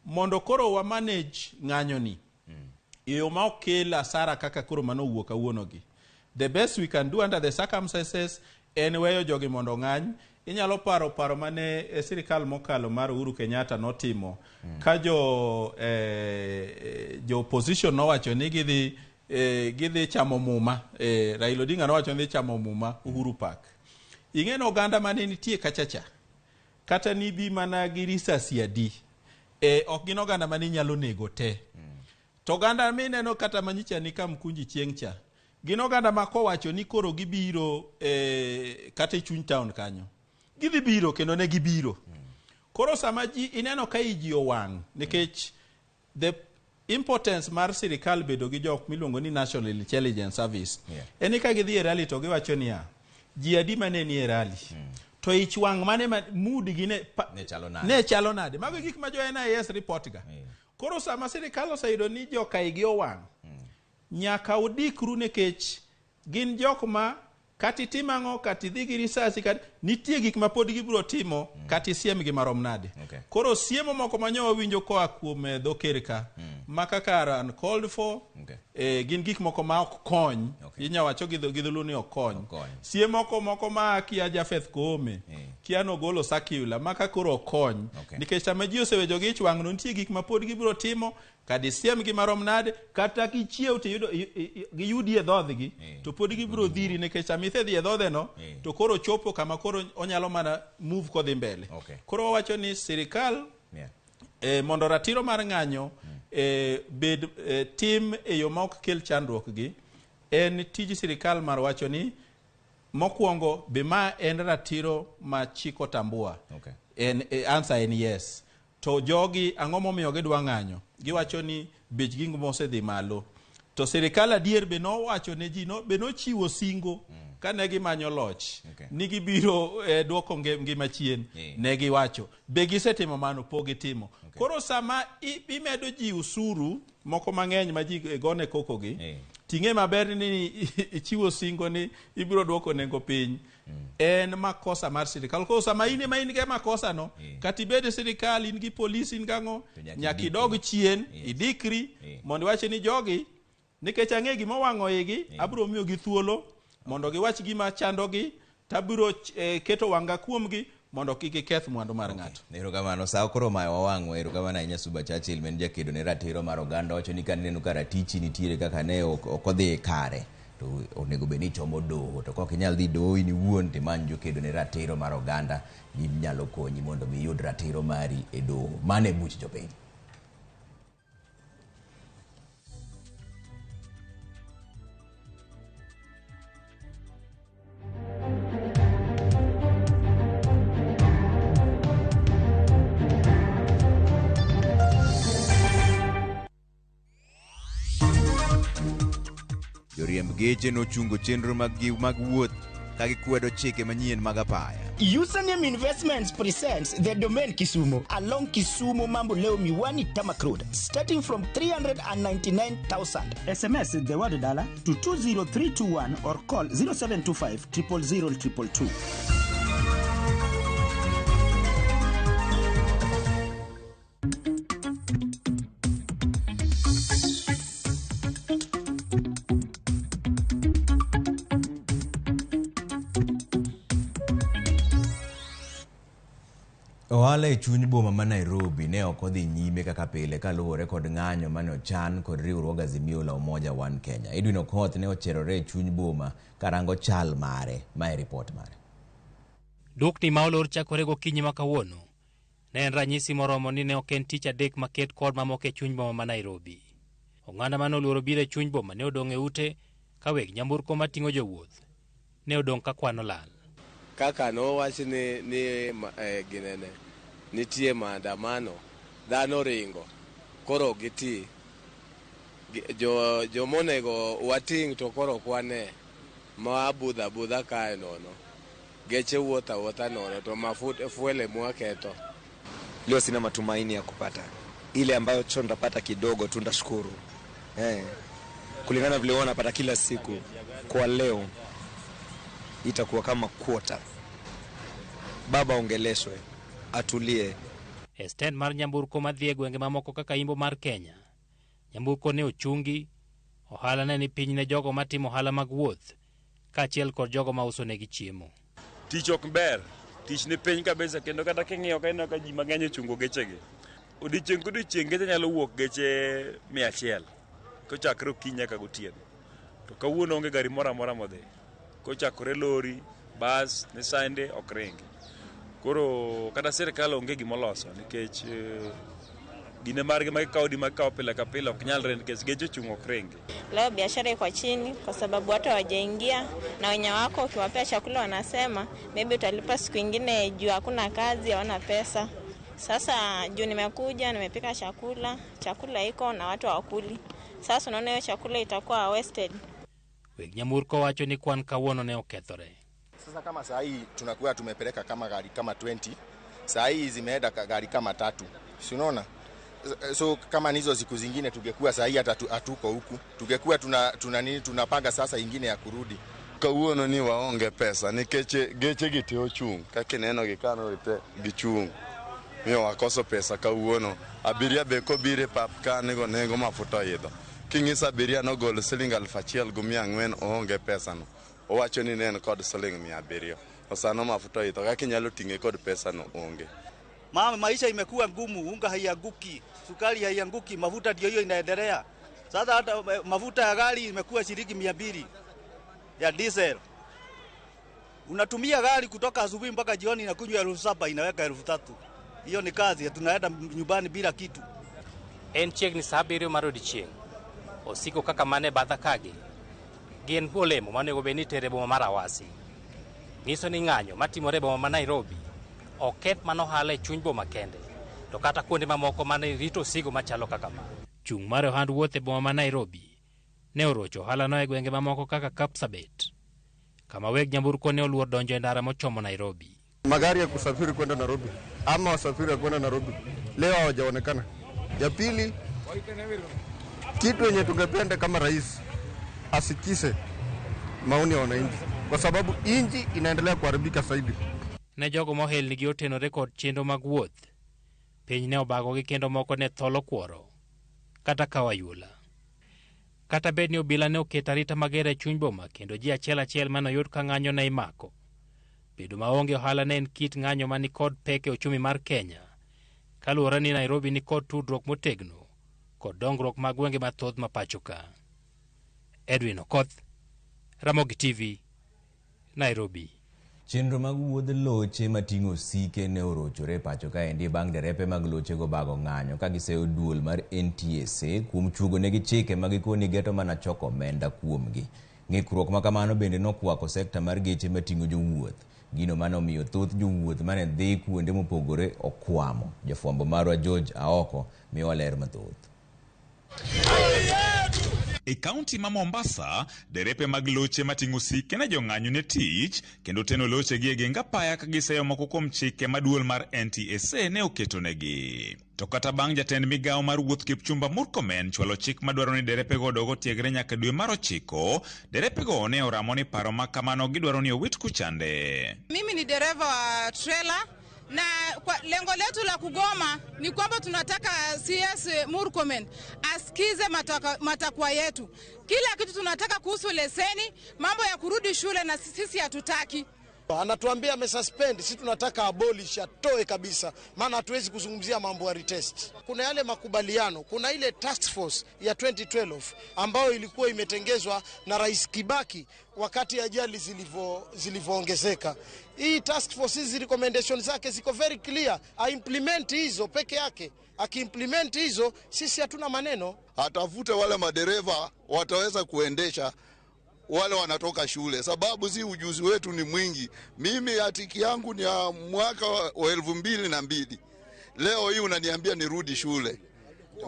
mondo koro wa manage ng'anyo ni e yo ma ok kel asara kaka koro mano owuok kawuono gi. The best we can do under the circumstances en weyo jogi mondo ong'any. Inyalo paro paro mane sirikal mokalo mar Uhuru Kenyatta notimo ka jo opposition nowacho ni gidhi chamo muma. Raila Odinga nowacho ni dhi chamo muma Uhuru Park. Ing'e ni oganda mane nitie kachacha kata nibi mana gi risasi adi, ok gin oganda mane inyalo nego te. To oganda mineno kata manyicha ni Kamkunji chieng' cha, gin oganda ma kowacho ni koro gibiro kata e chuny town kanyo, gidhi biro kendo ne gibiro. Koro sama ji ineno ka ji owang', nikech the importance mar sirikal bedo gi jok miluongo ni National Intelligence Service, en ni ka gidhi e rally to giwacho niya, ji adi mane ni e rally, to ich wang' mane ma mood gi ne chalo nade. Mago gik ma jo NIS report ga. Koro sama sirikal oseyudo ni joka igi owang', nyaka udikru nikech gin jok ma kata itim ang'o, kata idhi gi risasi, kata nitie gik ma pod gibiro timo, kata isiem gi marom nade. Koro siemo moko ma nyo wawinjo koa kuom dho ker ka, ma kaka are uncalled for, gin gik moko ma ok kony. Inya wacho gi dholuo ni ok kony. Siem moko ma kia Japheth Koome, kia nogolo circular, ma ka koro ok kony. Nikech sama ji osewejo gi ich wang' no, nitie gik ma pod gibiro timo, kata isiem gi marom nade, kata kichiew to giyudi e dhodhgi, to pod gibiro dhiri nikech sama isedhi e dhodhe no, to koro chopo kama koro onyalo mana move kodhi mbele. Koro wawacho ni sirikal, mondo ratiro mar ng'anyo bed tim e yo ma ok kel chandruok gi, en tij sirikal mar wacho ni mokwongo be ma en ratiro ma chik otambua. En answer en yes. To jogi ang'o momiyo gidwa ng'anyo? Giwacho ni bech gik mosedhi malo. To sirikal adier be nowacho ne ji, be nochiwo singo kane gimanyo loch, ni gibiro dwoko ngima chien. Ne giwacho. Be gisetimo mano? Pok gitimo. Koro sama imedo ji usuru moko mang'eny ma ji gone koko gi, ting'e maber ni ichiwo singo ni ibiro dwoko nengo piny. En makosa mar sirikal. Koro sama in ema in gi makosa no, kata ibed e sirikal, in gi polis, in gang'o, nyaka idog chien, idikri, mondo iwach ni jogi, nikech ang'e gima owang'o igi, abiro miyogi thuolo mondo giwach gima chandogi, tabiro keto wanga kuomgi mondo kik giketh mwandu mar ng'ato. Erokamano. Sa koro omayo wawang'wa. Erokamano ahinya Suba Churchill, ma en jakedo ne ratiro mar oganda. Wacho ni ka nineno ka ratichi nitiere kaka ne ok odhi kare, to onego bed ni ichomo doho. To kok inyal dhi doho in iwuon, to imany jokedo ne ratiro mar oganda, ginyalo konyi mondo mi iyud ratiro mari e doho. Mano e buch jopiny. Joriemb geche nochungo chenro mag wuoth ka gikwedo chike manyien mag apaya. Username Investments presents The Domain Kisumu along Kisumu Mamboleo Miwani Tarmac Road, starting from 399,000. SMS the word dollar to 20321 or call 0725 000 222. Ohala e chuny boma ma Nairobi ne ok odhi nyime kaka pile kaluwore kod ng'anyo mane ochan kod riwruog Azimio la Umoja One Kenya. Edwin Okoth ne ocherore e chuny boma karango chal mare. Mae ripot mare. Dukni ma olor chakore gokinyi ma kawuono ne en ranyisi moromo ni ne ok en tich adek maket kod mamoko e chuny boma ma Nairobi. Oganda mane oluoro biro e chuny boma ne odong' e ute ka weg nyamburko mating'o jowuoth ne odong' ka kwano lal. Kaka nowach ni ginene nitie maandamano, dhano ringo koro giti jomonego wating' to koro ok wane ma abudha abudha kae nono, geche wuotho awuotha nono to mafuta fuele mwaketo. Leo sina matumaini ya kupata ile ambayo cho ndapata kidogo tu, ndashukuru kulingana vile huwa napata kila siku. Kwa leo itakuwa kama quarter. Baba ongeleshwe, atulie. E stand mar nyamburko madhi e gwenge mamoko kaka Imbo mar Kenya, nyamburko ne ochungi, ohala ne ni piny ne jogo matimo ohala mag wuoth kaachiel kod jogo ma uso negi chiemo. Tich ok ber, tich ni piny kabisa, kendo kata king'iyo ka ineno ka ji mang'eny ochungo gechegi. Odiechieng' kodiechieng' geche nyalo wuok geche 100 kochakre okinyi nyaka gotieno. To kawuono onge gari moro amora modhi. Kochakore lori, bas, Nissan ok ringi. Koro kata sirikal onge gimoloso nikech gine margi ma gikawo di ma gikawo pile ka pile ok nyalre nikech geche ochung' ok ringi. Leo biashara iko chini kwa sababu watu hawajaingia, na wenye wako ukiwapea chakula wanasema maybe utalipa siku ingine juu hakuna kazi, hawana pesa. Sasa juu nimekuja nimepika chakula, chakula iko na watu hawakuli. Sasa unaona hiyo chakula itakuwa wasted. Weg nyamburko wacho ni kwan kawuono ne okethore. Sasa kama saa hii tunakuwa tumepeleka kama gari kama 20, saa hii zimeenda gari kama 3. Si unaona? So kama nizo siku zingine tungekuwa saa hii hata hatuko huku. Tungekuwa tuna nini, tunapanga sasa ingine ya kurudi. Kawuono ni waonge pesa nikech geche gi te ochung', kaka ineno gi kano te gichung'. Miyo wakoso pesa kawuono. Abiria be kobiro e pap ka nigo nengo mafuta oidho. King'iso abiria nogolo siling 1400 oonge pesano. Owacho ni ne en kod siling 700. To sano mafuta oidho, kaka inyalo ting'e kod pesano onge. Mama, maisha imekuwa ngumu, unga haianguki, sukari haianguki, mafuta ndio hiyo inaendelea. Sasa hata mafuta ya gari imekuwa shilingi 200 ya diesel. Unatumia gari kutoka asubuhi mpaka jioni na kunywa 7,000 inaweka 3,000. Hiyo ni kazi, tunaenda nyumbani bila kitu. En chiegni saa 7 mar odiechieng'. Osiko kaka mane batha kagi gin olemo maonego bed ni itere boma mar Awasi. Nyiso ni ng'anyo matimore e boma ma Nairobi ok keth mana ohala e chuny boma kende, to kata kuonde mamoko mane rito osigo machalo kaka ma. Chung' mar ohand wuoth e boma ma Nairobi ne orocho ohalano e gwenge mamoko kaka Kapsabet, kama weg nyamburko ne oluor donjo e ndara mochomo Nairobi. Magari ya kusafiri kwenda Nairobi ama wasafiri wa kwenda Nairobi leo hawajaonekana. Ya pili, kitu yenye tungependa kama rais asikise maoni ya wananchi, kwa sababu inji inaendelea kuharibika zaidi. Ne jogo mohelnigi otenore kod chenro mag wuoth, piny ne obagogi kendo moko ne tholo kuoro kata kawo ayula. Kata bed ni obila ne oketo arita mager e chuny boma kendo ji achiel achiel mane oyud ka ng'anyo ne imako, bedo maonge ohala ne en kit ng'anyo mani kod pek e uchumi mar Kenya, kaluwore ni Nairobi ni kod tudruok motegno kod dongruok mag gwenge mathoth ma pacho ka. Edwin Okoth, Ramogi TV, Nairobi. Chenro mag wuodh loche mating'o osike ne orochore pacho kaendi bang' derepe mag lochego bago ng'anyo ka giseyo duol mar NTSA kuom chuogo negi chike ma gikoni geto mana choko omenda kuomgi. Ng'ikruok ma kamano bende nokwako sekta mar geche mating'o jowuoth. Gino mane omiyo thoth jowuoth mane dhi kuonde mopogore okwamo. Jafwambo marwa George Aoko miyowa ler mathoth. E kaunti ma Mombasa, derepe mag loche mating'o osike ne jong'anyo ne tich kendo teno lochegi e geng apaya ka giseyo moko kuom chike ma duol mar NTSA ne oketonegi. To kata bang' jatend migawo mar wuoth Kipchumba Murkomen chwalo chik madwaro ni derepego odog otiegre nyaka dwe mar 9, derepego ne oramo ni paro ma kamano gidwaro ni owit kuchande. Mimi ni dereva wa trailer na kwa lengo letu la kugoma ni kwamba tunataka CS Murkomen asikize matakwa yetu. Kila kitu tunataka kuhusu leseni, mambo ya kurudi shule na sisi hatutaki. Anatuambia amesuspend, sisi tunataka abolish, atoe kabisa, maana hatuwezi kuzungumzia mambo ya retest. Kuna yale makubaliano, kuna ile task force ya 2012 ambayo ilikuwa imetengezwa na Rais Kibaki wakati ajali zilivyoongezeka. Hii task force, hizi recommendation zake ziko very clear, aimplement hizo peke yake. Akiimplement hizo, sisi hatuna maneno. Atafute wale madereva wataweza kuendesha wale wanatoka shule, sababu si ujuzi wetu ni mwingi. Mimi hatiki yangu ni ya mwaka wa 2002. Leo hii unaniambia nirudi shule,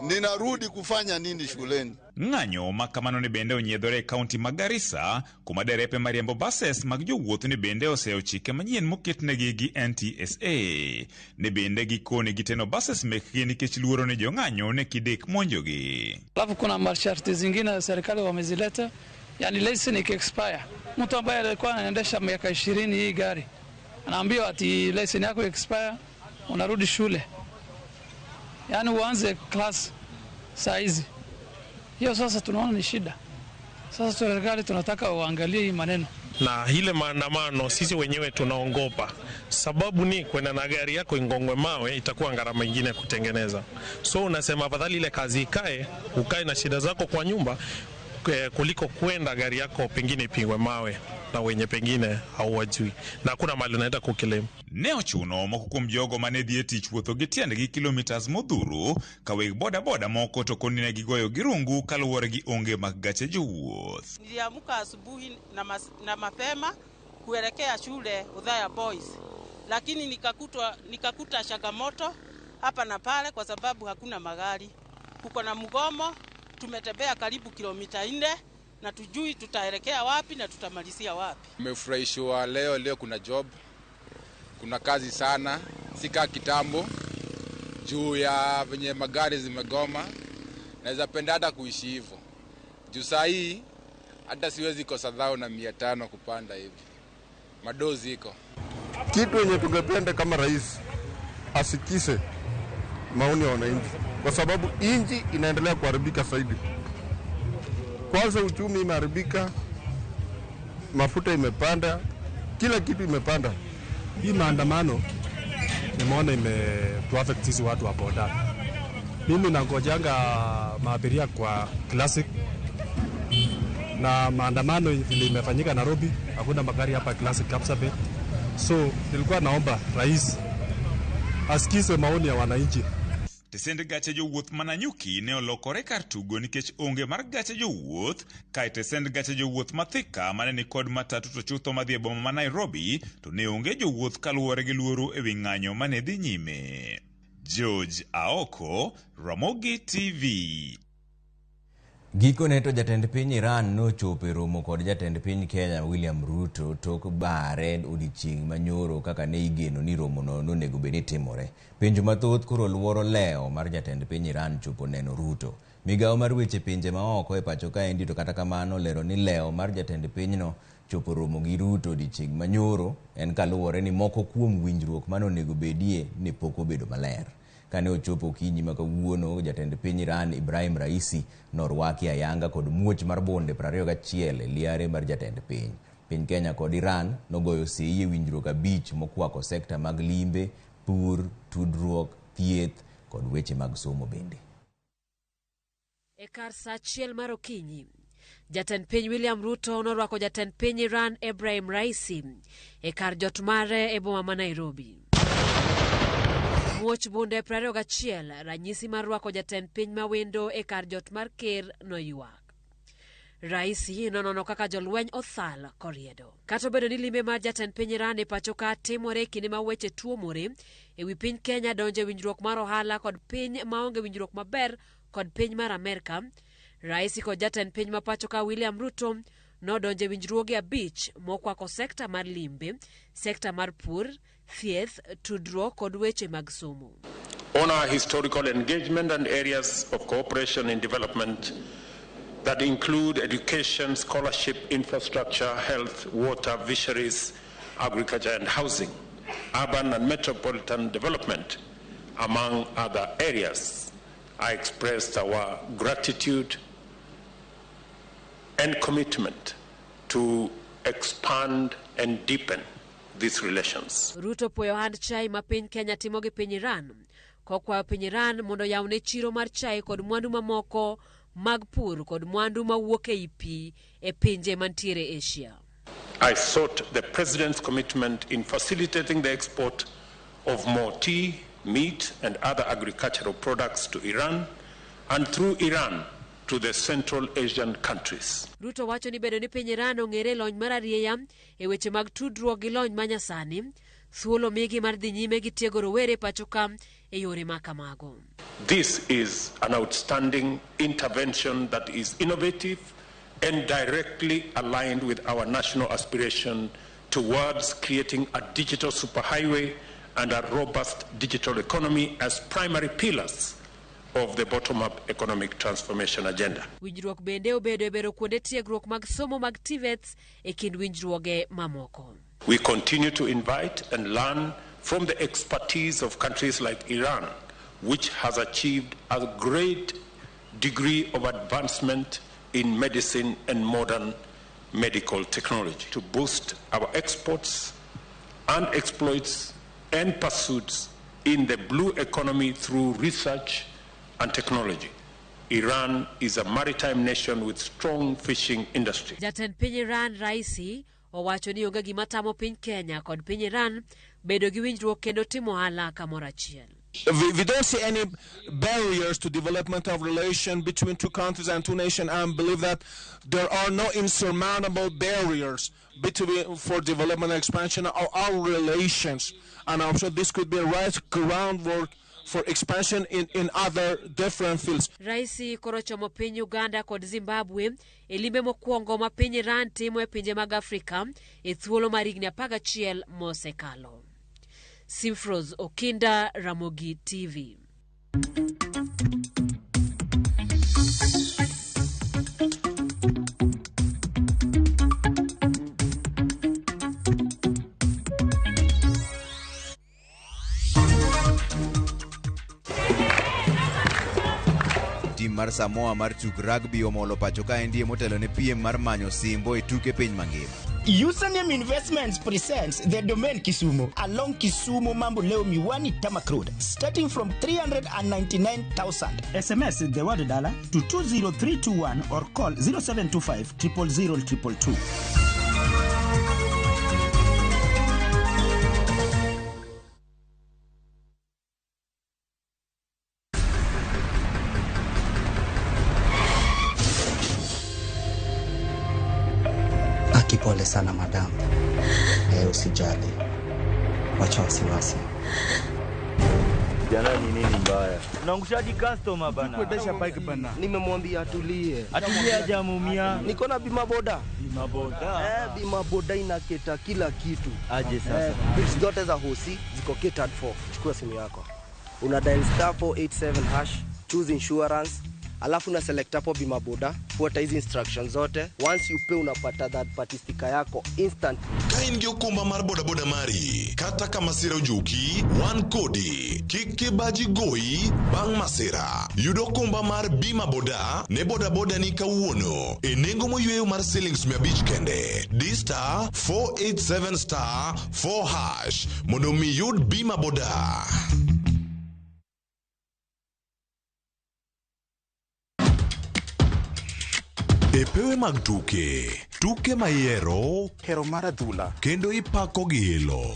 ninarudi kufanya nini shuleni? Ng'anyo ma kamano ni bende onyiedhore e kaunti ma Garissa kuma derepe mariembo buses mag jowuoth ni bende oseyo chike manyien moketnegi gi NTSA. Ne bende gikone giteno buses mekgi nikech luoro ni jong'anyo ne kidek monjogi. Alafu kuna masharti zingine serikali wamezileta, yani leseni ikiexpire, mtu ambaye alikuwa anaendesha miaka 20 hii gari anaambiwa ati leseni yako expire, unarudi shule, yani uanze class saa hizi. Hiyo sasa tunaona ni shida. Sasa serikali tunataka uangalie hii maneno. Na ile maandamano sisi wenyewe tunaongopa, sababu ni kwenda na gari yako ingongwe mawe itakuwa gharama nyingine kutengeneza. So unasema afadhali ile kazi ikae, ukae na shida zako kwa nyumba kuliko kwenda gari yako pengine ipigwe mawe na wenye pengine hauwajui na hakuna mahali unaenda kukilemu. Ne ochuno moko kuom jogo mane dhi e tich wuotho gi tiendgi kilomitas modhuro ka weg bodaboda moko to koni ne gigoyo gi rungu kaluwore gi onge mag gache jowuoth. Niliamka asubuhi na mapema kuelekea shule Udhaya Boys, lakini nikakuta changamoto hapa na pale kwa sababu hakuna magari. Kuko na mgomo, tumetembea karibu kilomita 4 na tujui tutaelekea wapi na tutamalizia wapi. Nimefurahishwa leo kuna job, kuna kazi sana, sika kitambo juu ya venye magari zimegoma. Naweza penda hata kuishi hivyo. Juu saa hii hata siwezi kosa 1,500 kupanda hivi. Madozi iko. Kitu yenye tungependa kama rais asikise maoni ya wananchi, kwa sababu inchi inaendelea kuharibika zaidi. Kwanza uchumi imeharibika, mafuta imepanda, kila kitu imepanda. Hii maandamano nimeona imetuaffect sisi watu wa boda. Mimi nangojanga maabiria kwa Classic, na maandamano vile imefanyika Nairobi, hakuna magari hapa Classic Kapsabet. So nilikuwa naomba rais asikize maoni ya wananchi. Tesend gache jowuoth ma Nanyuki ne olokore kar tugo nikech onge mar gache jowuoth, kae tesend gache jowuoth ma Thika mane ni kod matatu to chutho madhi e boma ma Nairobi to ne onge jowuoth kaluwore gi luoro ewi ng'anyo mane dhi nyime. George Aoko, Ramogi TV. Gikone to jatend piny Iran nochopo e romo kod jatend piny Kenya William Ruto tok bare odiechieng' manyoro kaka ne igeno ni romono nonego bed ni timore. Penjo mathoth koro luoro lewo mar jatend piny Iran chopo neno Ruto. Migawo mar weche pinje maoko e pacho kaendi to kata kamano lero ni lewo mar jatend pinyno chopo romo gi Ruto odiechieng' manyoro en kaluwore ni moko kuom winjruok manonego bedie ne pok obedo maler. Kane ochopo okinyi ma kawuono, jatend piny Iran Ibrahim Raisi norwaki ayanga kod muoch mar bunde 21 e liare mar jatend piny. Piny Kenya kod Iran nogoyo sei e winjruok 5 mokwako sekta mag limbe, pur, tudruok, thieth kod weche mag somo bende. E kar saa 1 mar okinyi, jatend piny William Ruto norwako jatend piny Iran Ibrahim Raisi e kar jot mare e boma ma Nairobi. Muoch bunde 21, ranyisi mar rwako jatend piny mawendo e kar jot mar ker noywak. Raisi nonono kaka jolweny othal koriedo. Kata obedo ni limbe mar jatend piny Iran e pacho ka timore e kinde ma weche tuomore e wi piny Kenya donjo e winjruok mar ohala kod piny maonge winjruok maber kod piny mar Amerka, Raisi kod jatend piny ma pacho ka William Ruto nodonjo e winjruoge 5 mokwako sekta mar limbe, sekta mar pur, thieth, tudruok kod weche mag somo. On our historical engagement and areas of cooperation in development that include education, scholarship, infrastructure, health, water, fisheries, agriculture and housing, urban and metropolitan development, among other areas. I expressed our gratitude and commitment to expand and deepen these relations. Ruto puoyo ohand chai ma piny Kenya timo gi piny Iran kokwayo piny Iran mondo oyawne chiro mar chai kod mwandu mamoko mag pur kod mwandu mawuok ei pi e pinje mantiere Asia. I sought the President's commitment in facilitating the export of more tea, meat, and other agricultural products to Iran and through Iran to the Central Asian countries. Ruto wacho ni bedo ni piny Iran ong'ere lony mar arieya e weche mag tudruok gi lony manyasani, thuolo migi mar dhi nyime gi tiego rowere pacho ka e yore ma kamago. This is an outstanding intervention that is innovative and directly aligned with our national aspiration towards creating a digital superhighway and a robust digital economy as primary pillars of the bottom-up economic transformation agenda. Winjruok bende obedo e bero kuonde tiegruok mag somo mag TVETs e kind winjruoge mamoko. We continue to invite and learn from the expertise of countries like Iran, which has achieved a great degree of advancement in medicine and modern medical technology to boost our exports and exploits and pursuits in the blue economy through research and technology. Iran is a maritime nation with strong fishing industry. Jatend piny Iran Raisi owacho ni onge gima tamo piny Kenya kod piny Iran bedo gi winjruok kendo timo ohala kamoro achiel. We don't see any barriers to development of relation between two countries and two nations, and believe that there are no insurmountable barriers between for development and expansion of our relations. And I'm sure this could be a right groundwork for expansion in other different fields. Raisi koro chomo piny Uganda kod Zimbabwe e limbe mokwongo ma piny Iran timo e pinje mag Afrika e thuolo mar higni 11 mosekalo. Simfros Okinda, Ramogi TV. Tim mar Samoa mar tuk rugby omolo pacho ka endie motelo ne piem mar manyo simbo e tuke piny mangima. Username Investments presents the Domain Kisumu along Kisumu Mamboleo Miwani Tarmac Road, starting from 399,000. SMS the word dollar to 20321 or call 0725 000 222. Pole sana madam. Usijali. Wacha wasiwasi. Jana ni nini mbaya? Unaangushaji customer bana. Kuendesha bike bana. Nimemwambia atulie. Atulie hajamuumia. Niko na bima boda. Bima boda. Bima boda inaketa kila kitu. Aje sasa. Bills zote za hosi ziko catered for. Chukua simu yako. Una dial star 487 hash, choose insurance. Alafu na select hapo bima boda, fuata hizi instructions zote. Once you pay unapata that party sticker yako instant. Ka in gi okumba mar boda boda mari, kata ka masira ojuki, wan kodi. Kik kibaji goyi bang' masira. Yud okumba mar bima boda ne boda boda ni kawuono e nengo moyweyo mar silings 500 kende. Di star 487 star 4 hash mondo mi yud bima boda. E pewe mag tuke, tuke mayiero, hero mar adhula, kendo ipako gi ilo.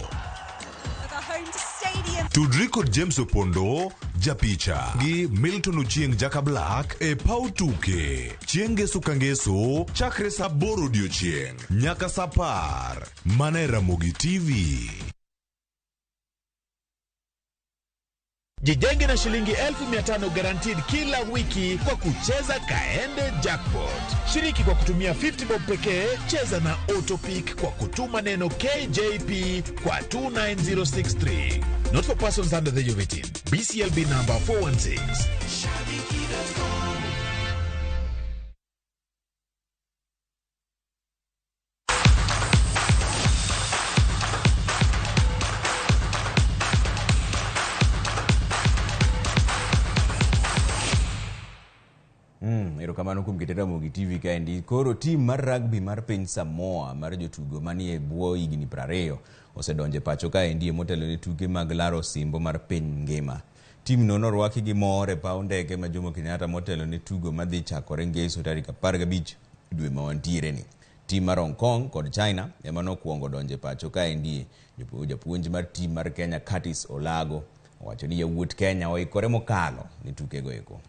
Tudri kod James Opondo, japicha, gi Milton Ochieng Jaka Black e paw tuke. Chieng' ngeso ka ngeso, chakre saa 8 odiochieng' nyaka saa 10. Mana e Ramogi TV. Jijenge na shilingi 1500 guaranteed kila wiki kwa kucheza Kaende Jackpot. Shiriki kwa kutumia 50 bob pekee, cheza na Autopick kwa kutuma neno KJP kwa 29063. Not for persons under the age of 18. BCLB number 416. Erokamano kuom kete Ramogi TV kaendi. Koro tim mar rugby mar piny Samoa mar jotugo manie bwo higni 20 osedonjo e pacho kaendi motelo ne tuke mag laro osimbo mar piny ngima. Timno norwaki gi mor e paw ndeke ma Jomo Kenyatta motelo ne tugo madhi chakore ngeso tarik 15 dwe ma wantiere ni. Tim mar Hong Kong kod China ema nokwongo donjo e pacho kaendi. Japuonj mar tim mar Kenya Curtis Olago owacho ni yawuot Kenya oikore mokalo ne tukego eko.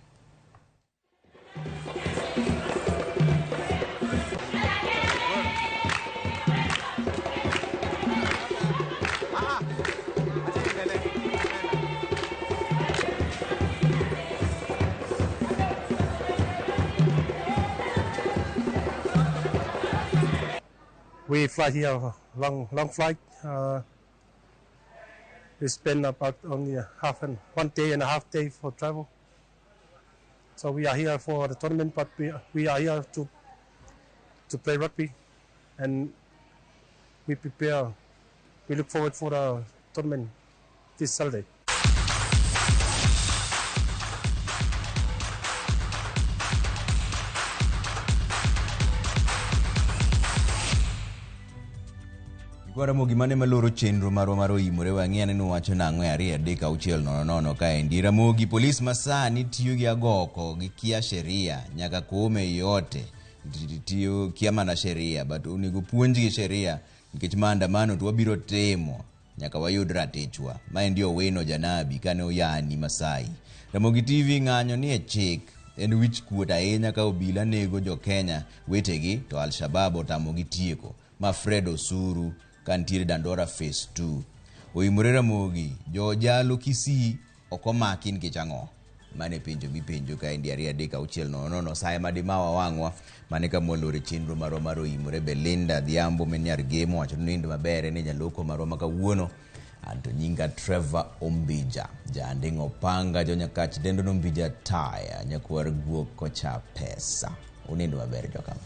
We fly here long flight. We spend about only 1 day and a half day for travel. So we are here for the tournament, but we are here to play rugby, and we prepare. We look forward for the tournament this Saturday. Ramogi mane maloro chenro marwa mar oimore wang'i aneno wacho nang'o e 2 3 6 0 0 kaendi. Ramogi polis masani tiyo gi agoko gi kia sheria nyaka kome yote tiyo kia mana sheria but onego puonjgi sheria nikech maandamano to wabiro timo nyaka wayud ratichwa. Maendi Owino Janabi kane oyani Masai. Ramogi TV ng'anyo ni e chik en wich kuot ahinya ka obila nego jo Kenya wetegi to Al-Shabaab otamogi tieko. Ma Fred Osuru kantiere Dandora Phase 2. Oimore Ramogi, jo jalo Kisii ok omaki nikech ang'o? Mane penjo mipenjo kaendi 2 3 6 0 0 saye madimawa wang'wa mane kama walore chenro marwa mar oimore. Belinda Adhiambo min nyar Gemo wacho ni nindo maber en e jaloko marwa ma kawuono. Anto nyinga Trevor Ombija, janding'o opanga jonyakach dendo no Ombija taya nyakwar guok kocha pesa. Unindo maber jokama.